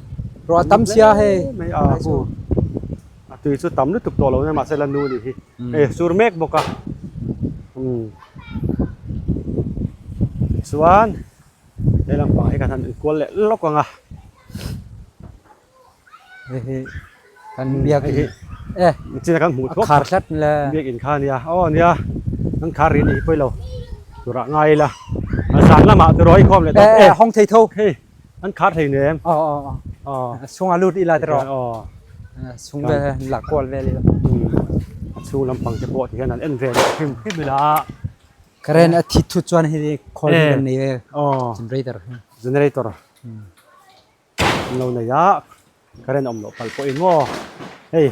Ruah tam sia hei. Mai a khu. A tui chu tam lutuk tawh lo nia mahse la nu nih hi. E sur mek bawk a. Umm. Chuan he lampang hi kan han inkual leh lawk ang a. Hei hi kan biak in e Chin a kan hmuh thuak. A khar tlat le. Biak in kha ania. Aw ania kan khar ri nih hi pawi lo. Turah ngai ila. A zan lamah tiraw i khawm leh dawn e. Hawng thei tho. Hei an khar thei nem. Aw aw aw. Aw. Chhungah lut ila tiraw. Aw. Chhung vel hian la kual vel ila. A chhung lampang te pawh ti hian an en ve leh hrim hrim ila. Current a thit thut chuan hei khawl hi kan nei e. Aw. Generator hi. Generator. An lo nei a. Current awm loh palh pawhin maw. Hei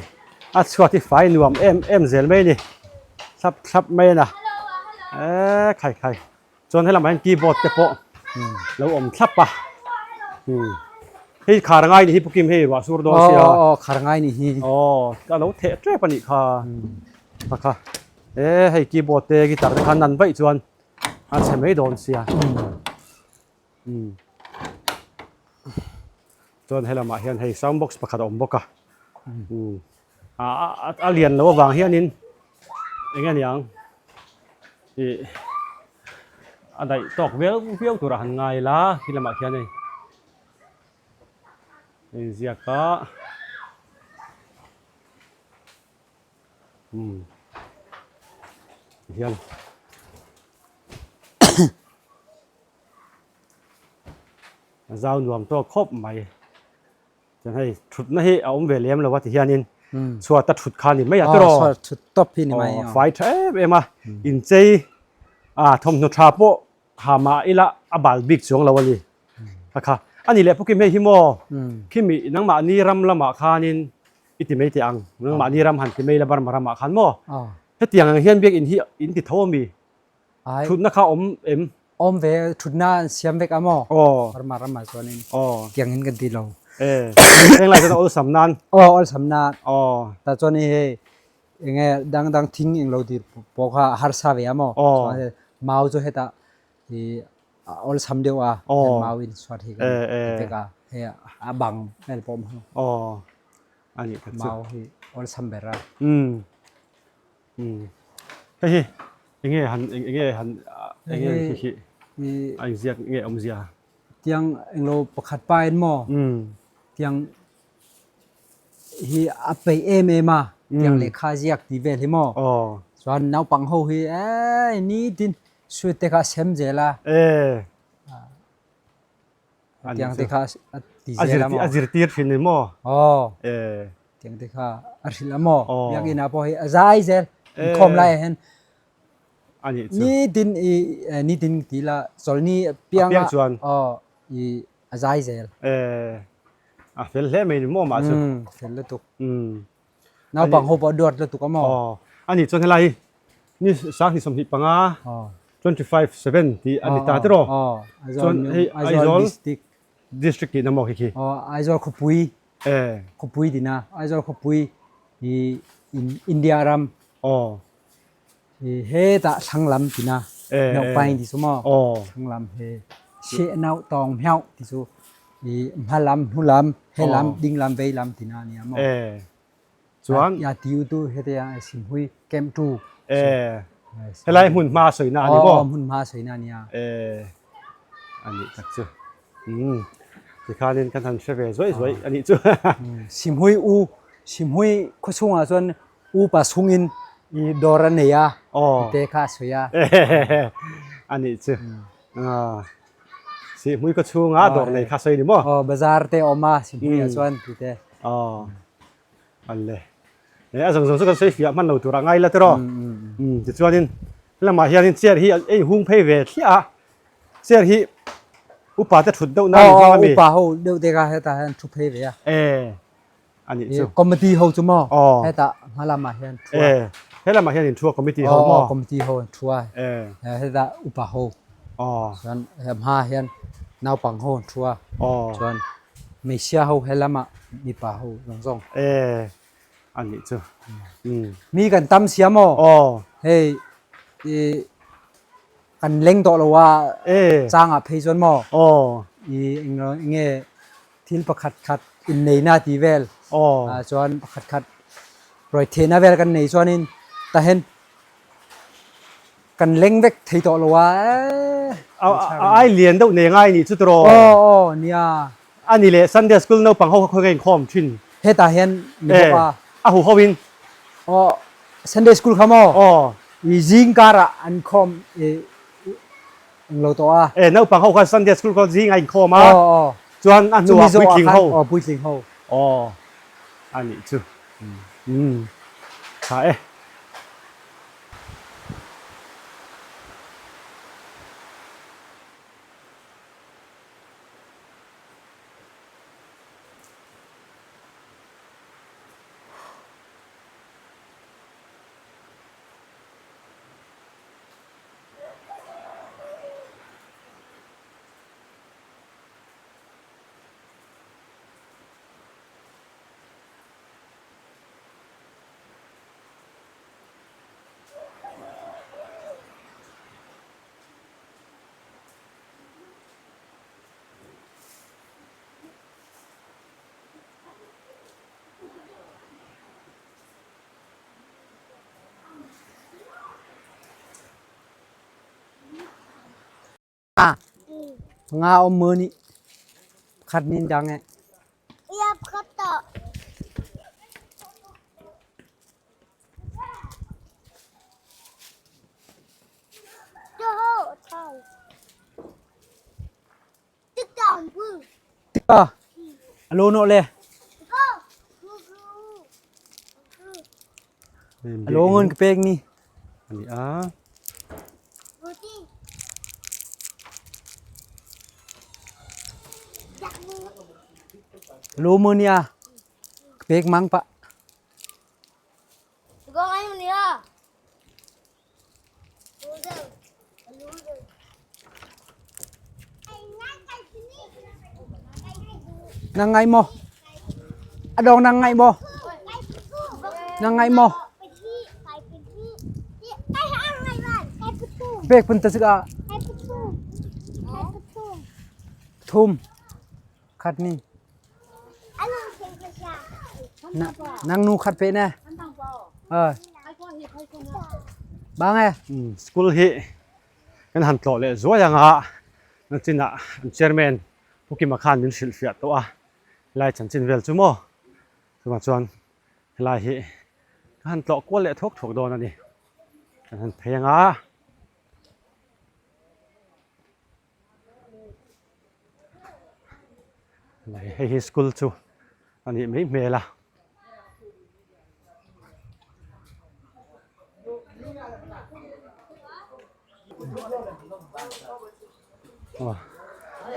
a chhuat hi fai nuam em em zel mai a ni. Thlap thlap mai a na. Eee khai khai. Chuan helamah hian keyboard te pawh lo awm thlap a. Hei khar ngai nih hi Pu Kim hei ruah sur dawn sia. Aw aw khar ngai nih hi. Aw ka lo theh tep a nih kha. Kha kha e hei keyboard te guitar te khan nan vaih chuan a chhe mai dawn sia. Chuan helamah hian hei sound box pakhat a awm bawk a. A lian loh avang hianin eng nge niang ih a daih tawk viau viau turah han ngai ila khi lamah khian hei a inziak a umm tihian. A zau nuam tawk khawp mai. Chuan hei thutna hi a awm ve lem lo a ti hianin chhuat a thut kha ni mai a tiraw. Aw chhuat thut tawp hi ni mai. Aw fai tha em em a inchei a thawmhnaw tha pawh ha mah ila a bal bik chuang lo a ni. Kha kha a ni leh Pukim hei hi maw khimi nangmahni ram lamah khanin i ti mai teh ang nangmahni ram han ti mai la Burma ramah khan maw hetiang ang hian biakinn hi in ti tho a mi thutna kha awm em? Awm ve thutna an siam vek a maw? Aw. Burma ramah chuanin Aw. tiang in kan ti lo. E. Heng lai chuan awlsam nan. Aw awlsam nan. Aw. Ta chuan i hei enge dang dang thing eng lo tir pawh kha a harsa ve a maw? Aw. Chuan hei mau chu hetah i awlsam deuh a. Aw. Mau in suat hi kan E e. vek a. Hei a bang vel pawh awm hang. Aw. Ani tak chu. Mau hi awlsam ber a. Um. Umm hei hi enge han enge han enge hi hi a inziak nge awmzia tiang englo pakhat pa in maw tiang hi a peih em em a tiang lehkha ziak tih vel hi maw chuan naupang ho hi eii nitin suit te kha a sem zel a Tiang te kha a ti zel a maw? A zirtir thin ni maw? Aw. Tiang te kha a hrilh a maw? Biakinn ah pawh hi a zai zel. Inkhawm lai ah hian nitin i nitin ti ila chawlhni piang ah aw i a zai zel. A fel hle mai ni maw mah chu? Fel lutuk. Naupang ho pawh a duat lutuk a maw? Aw. Ani chuan helai hi ni 25 25 7 tih a ni ta tiraw? Aw. Chuan hei Aizawl district. District tihna maw khi khi? Aw Aizawl khawpui. Khawpui tihna Aizawl khawpui hi India ram. Aw. Hetah thlang lam tihna Myohpaing ti cu maw? Aw. Thlang lam he Seh-nau tawng mhioh ti cu hma lam hnu lam he lam ding lam vei lam tihna a nia maw? Chuan Ya tiu tu hete ah Simhui camp tu. Helai hmun hma soina ani maw? Aw hmun hma soina ania. Ani tak chu. Tikhanin kan han hre ve zuai zuai anih chu. Simhui u Simhui khawchhungah chuan Upa chungin i dawr a nei a, te kha a sawi a. Anih chu. Sihhmui khaw chhunga dawr nei kha sawi ni maw? Aw, bazar te a awm a, Sihhmuiah chuan ti te. Aw, ale. A zawng zawng chu kan sawi fiah hman lo tur a ngai la tiraw? Tichuanin helamah hianin chair hi a inhung phei ve thliah a, chair hi upa te thut deuh nan a hmang a mi? Aw, upa ho deuh te kha hetah hian thu phei ve a. A nih chu. Committee ho chu maw? Hetah hma lamah hian thu a. He lamah hian in thu a committee ho maw? Aw committee ho an thu a. Hetah upa ho. Chuan he hma hian naupang ho an thu a. Chuan hmeichhia ho he lamah mipa ho zawng zawng. A nih chu. Mi kan tam sia maw? Hei i kan leng tawh lo a changah phei chuan maw? I eng nge thil pakhat khat inneihna tih vel ah chuan pakhat khat ruai thehna vel kan nei chuanin tahen kan leng vek thei tawh lo a a ai lian deuh nei ngai nih chu tiraw aw aw nia a ni leh Sunday school naupang ho kha khawi nge inkhawm thin hetah hian ni bawk a a hu ho in aw Sunday school kha maw aw i zing karah an khawm i Eng lo tawh a. E naupang ho khan Sunday school kha zing a inkhawm a. Aw aw. Chuan a hnuah puitling ho. Aw puitling ho. Aw a nih chu. Umm tha e. Nga awm mu nih khat nin dang eh. A lo nawh le. A lo ngun ka pek ni. Ani a. Lo mu ni a. Ka pek mang pa. Nang ngai maw? A dong nang ngai maw? Nang ngai maw? Pek pun ta sika. Thum. Khat ni. Nang nu khat pe ne. Ờ. Bang e. School hi kan han tlawh leh zuai anga nachinah an chairman Pu Kima khan min hrilh fiah tawh a helai chanchin vel chu maw chuvang chuan helai hi ka han tlawh kual leh thuak thuak dawn a ni kan han phei anga. Hei hi school chu a nih mai hmel a.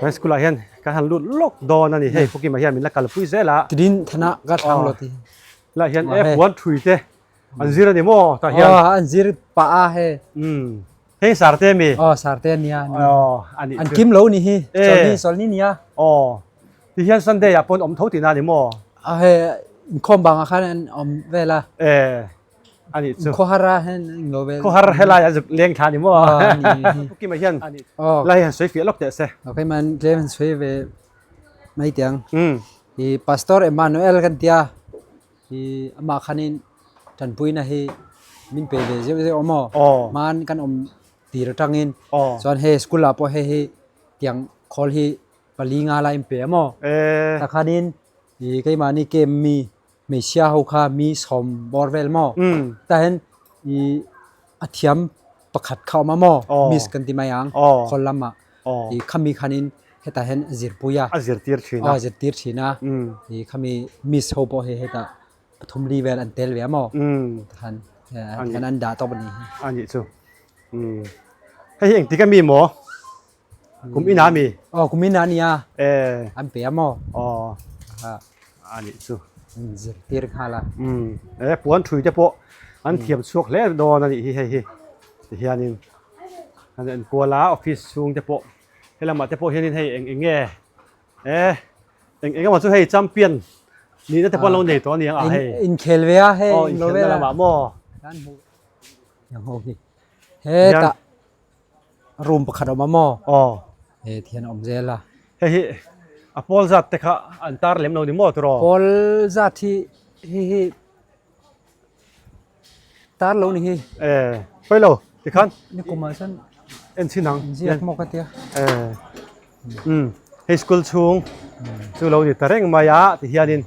He school ah hian kan han lut lawk dawn a ni hei Pukima hian min la kalpui zel a. Tidin thana ka thlang lo ti. Lai hian F1 thui te an zir a ni maw tah hian. Aw an zir pah a hei. Hei sarte mi. Aw sarte ania. Aw ani. An kim lo ni hi. Chawlni chawlni nia. Aw. Ti hian Sunday ah pawn awm tho tihna ni maw? A he inkhawm bangah khan an awm vel a. E ani chu. Khawhar a hen eng lo vel. Khawhar helai a zuk leng thla ni maw? Aw Pu Kima hian lai han sawi fiah lawk teh se. Okay man tlem han sawi ve mai teh ang. I Pastor Emmanuel kan tia. Hi amah khanin tanpuina hi min pe ve zeuh zeuh awm aw. Hman kan awm tir atangin chuan hei school ah pawh hei hi tiang khawl hi pali nga lai in pe awm aw. Tah khanin i keimahni camp mi hmeichhia ho kha mi sawm bawr vel maw. Tah hian i a thiam pakhat kha awm a maw miss kan ti mai ang khawl lamah i khami khanin hetah hian a zirpui a a zirtir thin a a zirtir thin a i khami miss ho pawh hi hetah pathum li vel an tel ve a maw khan khan an dah tawp a ni hi a nih chu hei hi engtik a mi maw kum inah mi aw kum inah ania an pe a maw aw a nih chu zirtir nghal a e puan thui te pawh. An thiam chhuak hle dawn a nih hi hei hi tihianin an enkual a office chhung te pawh helamah te pawh hianin hei eng eng nge e eng eng emaw chu hei champion nihna te pawh an lo nei tawh a ni ang a hei inkhel ve a hei aw inkhelna lamah maw hetah room pakhat a awm a maw aw he thian a awm zel a hei hi a pawl zat te kha an tar lem lo ni maw tiraw pawl zat hi hi hi tar lo ni hi e pawi lo tikhan ni kumah chuan en chhin ang ziak maw ka tia e um hei school chhung chu lo ni ta reng mai a ti hianin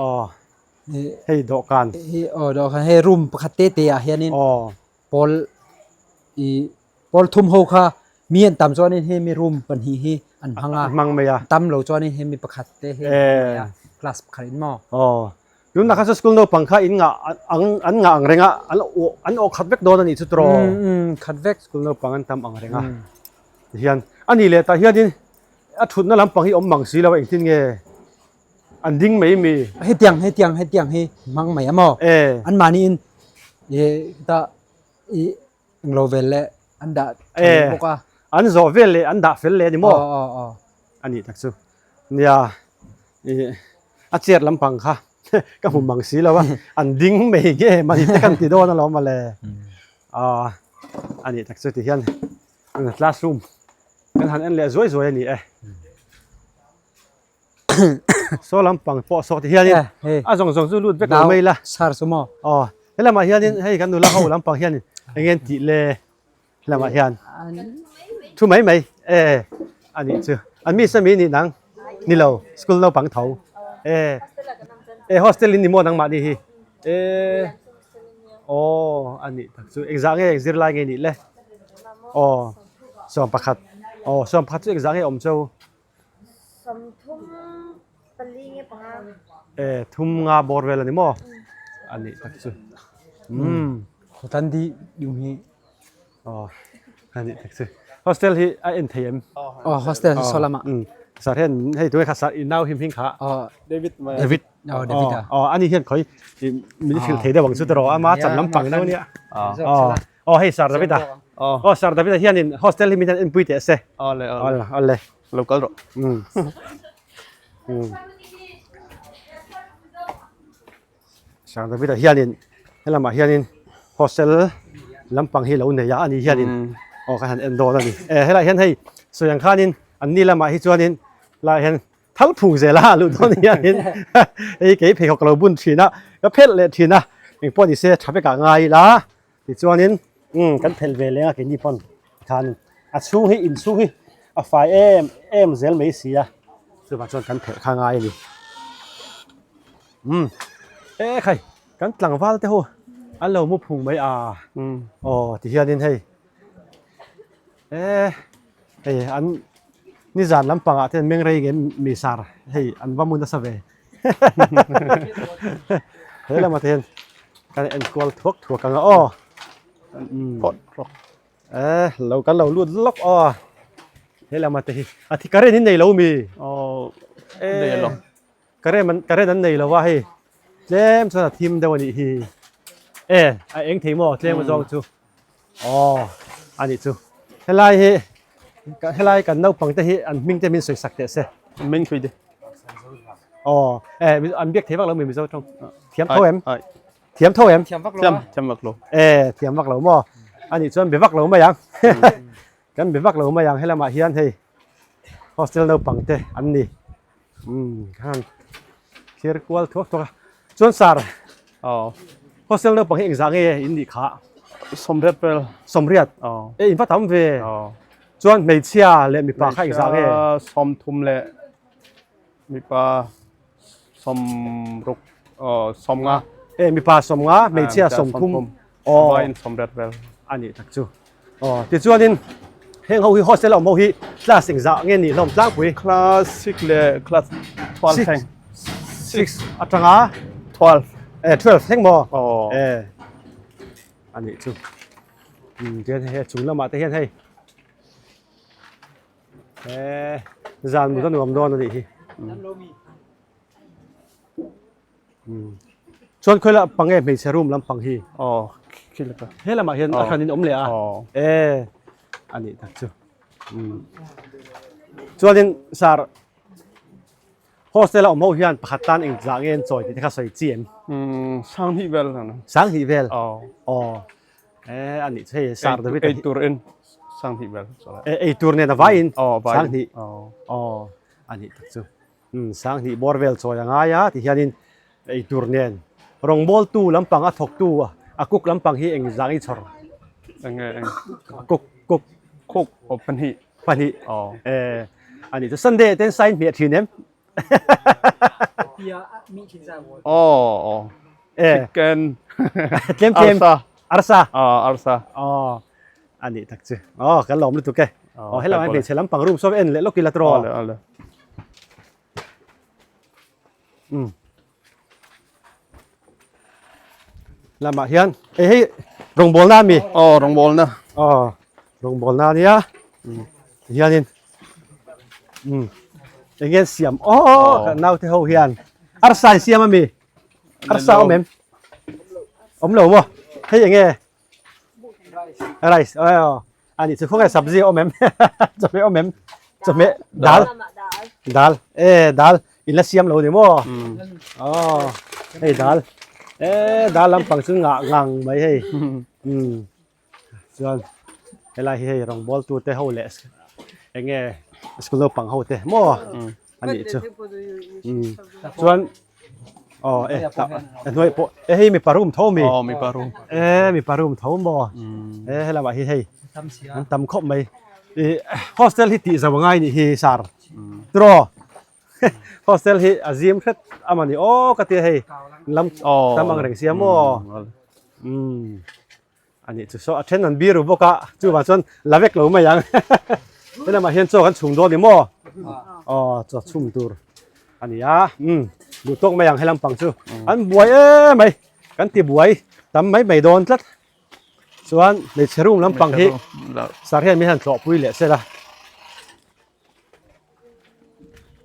aw hei dawhkan hi aw dawhkan hei room pakhat te te ah hianin aw pawl i pawl thum ho kha mi an tam chuanin hemi room pahnih hi an hmang a hmang mai a tam lo chuanin hemi pakhat te hi an hmang mai a class pakhat in maw aw tunah kha chu school naupang kha in ngah ang an ngah ang reng a an awh an awh khat vek dawn a nih chu tiraw um khat vek school naupang an tam ang reng a tihian a nih leh tah hianin a thutna lampang hi awm mang si lo a engtin nge An ding mai mi. Hetiang hetiang hetiang hi hmang mai a maw? E. An mahni in e ta i englo vel leh an dah e bawk a. An zawh vel leh an dah fel leh a ni maw? Aw aw aw. A nih tak chu. Nia i a chair lampang kha ka hmu mang si lo a, an ding mai nge mani te kan ti dawn alawm mawle. Aw a nih tak chu ti hian classroom kan han en leh zuai zuai a ni e. Saw lampang pawh saw ti hianin a zawng zawng chu lut vek lo mai la. Sar chu maw? Aw, helamah hianin hei kan nula ho lampang hianin eng nge an tih le helamah hian thu mai mai e a nih chu an mi sami nih nang ni lo school naupang tho e e hostel in ni maw nangmahni hi e aw a nih tak chu engzah nge zirlai nge nih le aw sawmpakhat aw sawmpakhat chu engzah nge awm cheu. Sawmthum pali nge panga. E thum nga bawr vel a ni maw? A nih tak chu. Umm. Khawtan di yung hi. Aw a nih tak chu. Hostel hi a en thei em? Aw hostel hi saw lamah. Umm sir hian hei tunge kha sir i nau him hing kha. Aw David. David. Aw David a. Aw ani hian khawi min hrilh thei deuh ang chu tiraw ama chan lampang deuh a nia. Aw. Aw hei Sir David a. Aw Sir David a hianin hostel hi min hian enpui teh se. Awle awle. Awle awle. Lo kal rawh. Um. Um. Sir David a hianin helamah hianin hostel lampang hi lo nei a ani hianin aw ka han en dawn a ni. E helaiah hian hei sawi ang khanin anni lamah hi chuanin helaiah hian Thal phung zel a luh dawn hianin hei kei pheikhawk ka lo bun thin a, ka phelh leh thin a, engpawh ni se tha vekah ngai ila tichuanin umm kan phelh ve leng a keini pawn khan a chhung hi inchhung hi a fai em em zel mai si a, chuvang chuan kan phelh kha ngai a ni. Umm e khai kan tlangval te ho an lo mu phung mai a, aw tihianin hei e. Hei an nizan lampangah te hian mengrei nge mi sar hei an va mu nasa ve he lamah te hian kan enkual thuak thuak ang a aw e lo kan lo lut lawk aw he lamah te hi a thi current in nei lo mi aw nei lo current an current an nei lo a hei tlem chuan a thim deuh a nih hi e a eng thei maw tlem azawng chu. Aw a nih chu helai hi helai kan naupang te hi an hming te min sawi sak teh se min hrui te aw e an biak thei vak lo mi mizo tawng thiam tho em thiam tho em thiam vak lo thiam vak lo e thiam vak lo maw a nih chuan be vak lo mai ang kan be vak lo mai ang helamah hian hei hostel naupang te an ni umm khan thlir kual thuak thuak a chuan sir aw hostel naupang hi engzah nge in nih kha sawmriat vel sawmriat aw e in va tam ve aw chuan hmeichhia leh mipa kha engzah nge sawmthum leh mipa sawmruk aw sawmnga e mipa sawmnga hmeichhia sawmthum aw vain sawmriat vel a nih tak chu aw tichuanin heng ho hi hostel a awm ho hi class engzah nge nih hlawm tlangpui class six leh class 12 thleng 6 atanga 12 e 12 thleng maw aw e a nih chu um tian hei chung lamah te hian hei e zan mut a nuam dawn a nih hi um. Chuan khawi la pang nge hmeichhe room lampang hi? Aw khi laka. He lamah hian a hran in awm leh a. Aw. E a nih tak chu. Umm. Chuanin sir hostel a awm ho hian pakhat tan eng zah nge an chawi tih te kha sawi chi em? Umm sanghnih vel a ni. Sanghnih vel? Aw. Aw. E a nih chu hei sir David a hi. Ei tur in sanghnih vel. Ei tur nen a vaiin Aw vaiin. Sanghnih. Aw. Aw a nih tak chu. Umm sanghnih bawr vel chawi a ngai a ti hianin eitur nen rawngbawltu lampang a thawktu a cook lampang hi eng zang i chhawr? Eng nge eng? Cook cook. Cook aw pahnih. Pahnih. Aw. Eh a nih chu Sunday ten sign hmiah thin em? Aw aw. Eh. Chicken. Tlem tlem. Arsa. Arsa. Aw arsa. Aw a nih tak chu. Aw kan lawm lutuk e. Aw helai ah hmeichhe lampang room saw en leh lawk ila tawh. Awle awle. Um. Lamah hian hei hei rawngbawlna ami? Aw rawngbawlna. Aw rawngbawlna ania. Hianin um eng nge an siam aw kan naute ho hian arsa an siam ami? Arsa awm em? Awm lo maw? Hei eng nge? Rice aw ani chu khawnge sabzi awm em chawhmeh awm em chawhmeh dal dal e dal in la siam lo ni maw aw hei dal e dal lampang chu ngah ngang mai hei um chuan helai hi hei rawngbawl tu te ho leh enge school naupang ho te maw ani chu um chuan aw e ta e hnuai pawh e hei mipa room tho mi aw mipa room e mipa room tho maw e helamah hi hei an tam khawp mai i hostel hi tih zo angai nih hi sar tiraw hostel hi a zim hret amani aw ka tia hei lam tam ang reng sia maw um A nih chu saw a then an biru bawk a, chuvang chuan la vek lo mai ang. Helamah hian chaw kan chhung dawn ni maw? Aw chaw chhum tur a ni a, umm duh tawk mai ang helam pang chu. An buai em mai, kan ti buai tam mai mai dawn tlat. Chuan hmeichhe room lampang hi sir hian min han tlawhpui leh sela.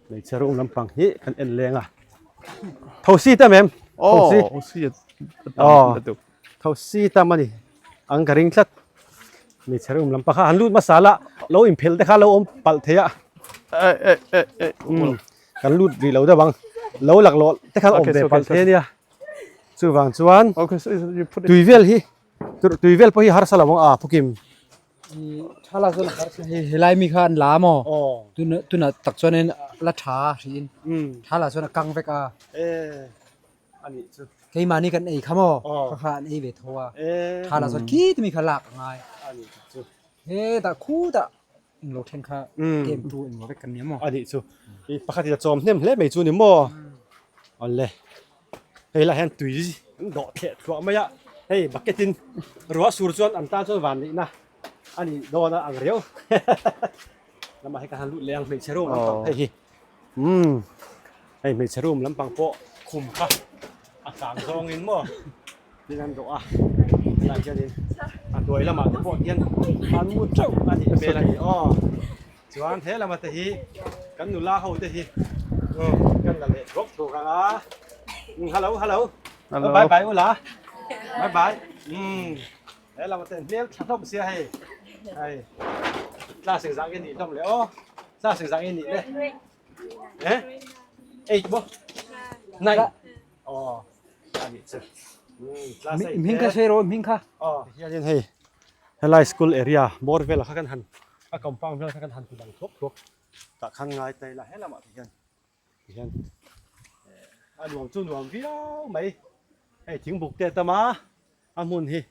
Hmeichhe room lampang hi kan en leng a. Thosi tam em? Thosi. Aw, thosi tam a ni. Ang ka ring tlat. Hmeichhe room lampang kha han lut hmasa la, lo inphelh te kha lo awm palh thei a. Umm, kan lut rih lo deuh ang. Lo laklawh te kha awm ve palh thei a nia. Chuvang chuan tui vel hi, tui vel pawh hi harsa lo ang a phukim. Tha la chuan a har hei helai mi kha an la maw tuna tuna tak chuanin la tha hriin tha la chuan a kang vek a keimahni kan ei kha maw kha kha an ei ve tho a tha la chuan khi timi kha lak a ngai hetah khutah englo then kha game tu englo vek kan nia maw. Anih chu pakhat in a chawm hnem hle mai chu ni maw awle. Hei lah hian tui an dawh thleh thluah mai a, hei bucket in ruah sur chuan an tan chuan van neihna a nih dawn a ang riau lamah hei ka han lut leh ang hmeichhe room lampang hei hi umm hei hmeichhe room lampang pawh khum kha a kang zawngin maw tin an dawh a helai hianin a hnuai lamah te pawh hian an mu teuh a nih hmel a ni aw. Chuan he lama te hi kan nula ho te hi kan la leh thuak thuak ang a. Hello hello. Hello. Bye bye ula. Bye bye. Um he lama te hmel tha hlawm sia hei. Hei. Class engzah nge nih hlawm le aw. Class engzah nge nih le. Eh? Eight maw? Nine. Aw. Ani chu. Um class eight. Hming kha sawi rawh hming kha. Aw. Hianin hei helai school area bawr velah kha kan han A compound vel kha kan han ti dang thuak thuak tah khan ngai ta ila helamah te hian tihian a nuam chu nuam viau mai hei thingbuk te a tam a a hmun hi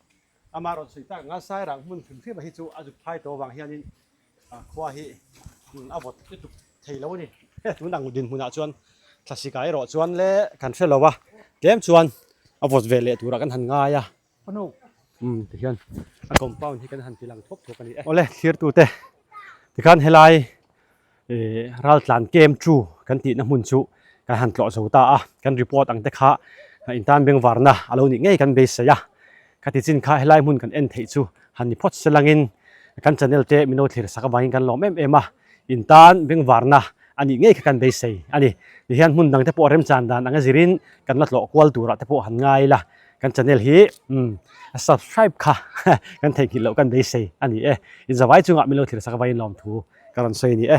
ama rawn sawi tak anga sairang hmun hrim hrim a hi chu a zuk phai tawh avang hianin khua hi a vawt lutuk thei lo a ni tun ang dinhmunah chuan thlasik ah erawh chuan le kan hre lo a tlem chuan a vawt ve leh turah kan han ngai a. Umm tihian a compound hi kan han ti lang thuak thuak a ni e. Awle thlirtute tikhan helai ih raltlan camp chu kan tihna hmun chu kan han tlawh zo ta a kan report ang te kha intan bengvarna a lo nih ngei kan beisei a khati chin kha helai hmun kan en theih chu han ni phawt se langin kan channel te min lo thlir sak avangin kan lawm em em a intan bengvarna. a nih ngei kha kan beisei a ni. Tihian hmun dang te pawh remchan dan anga zirin kan la tlawh kual turah te pawh han ngai ila kan channel hi umm subscribe kha kan theihnghilh loh kan beisei a ni e. Inzavai chungah min lo thlir sak avangin lawmthu ka rawn sawi a ni e.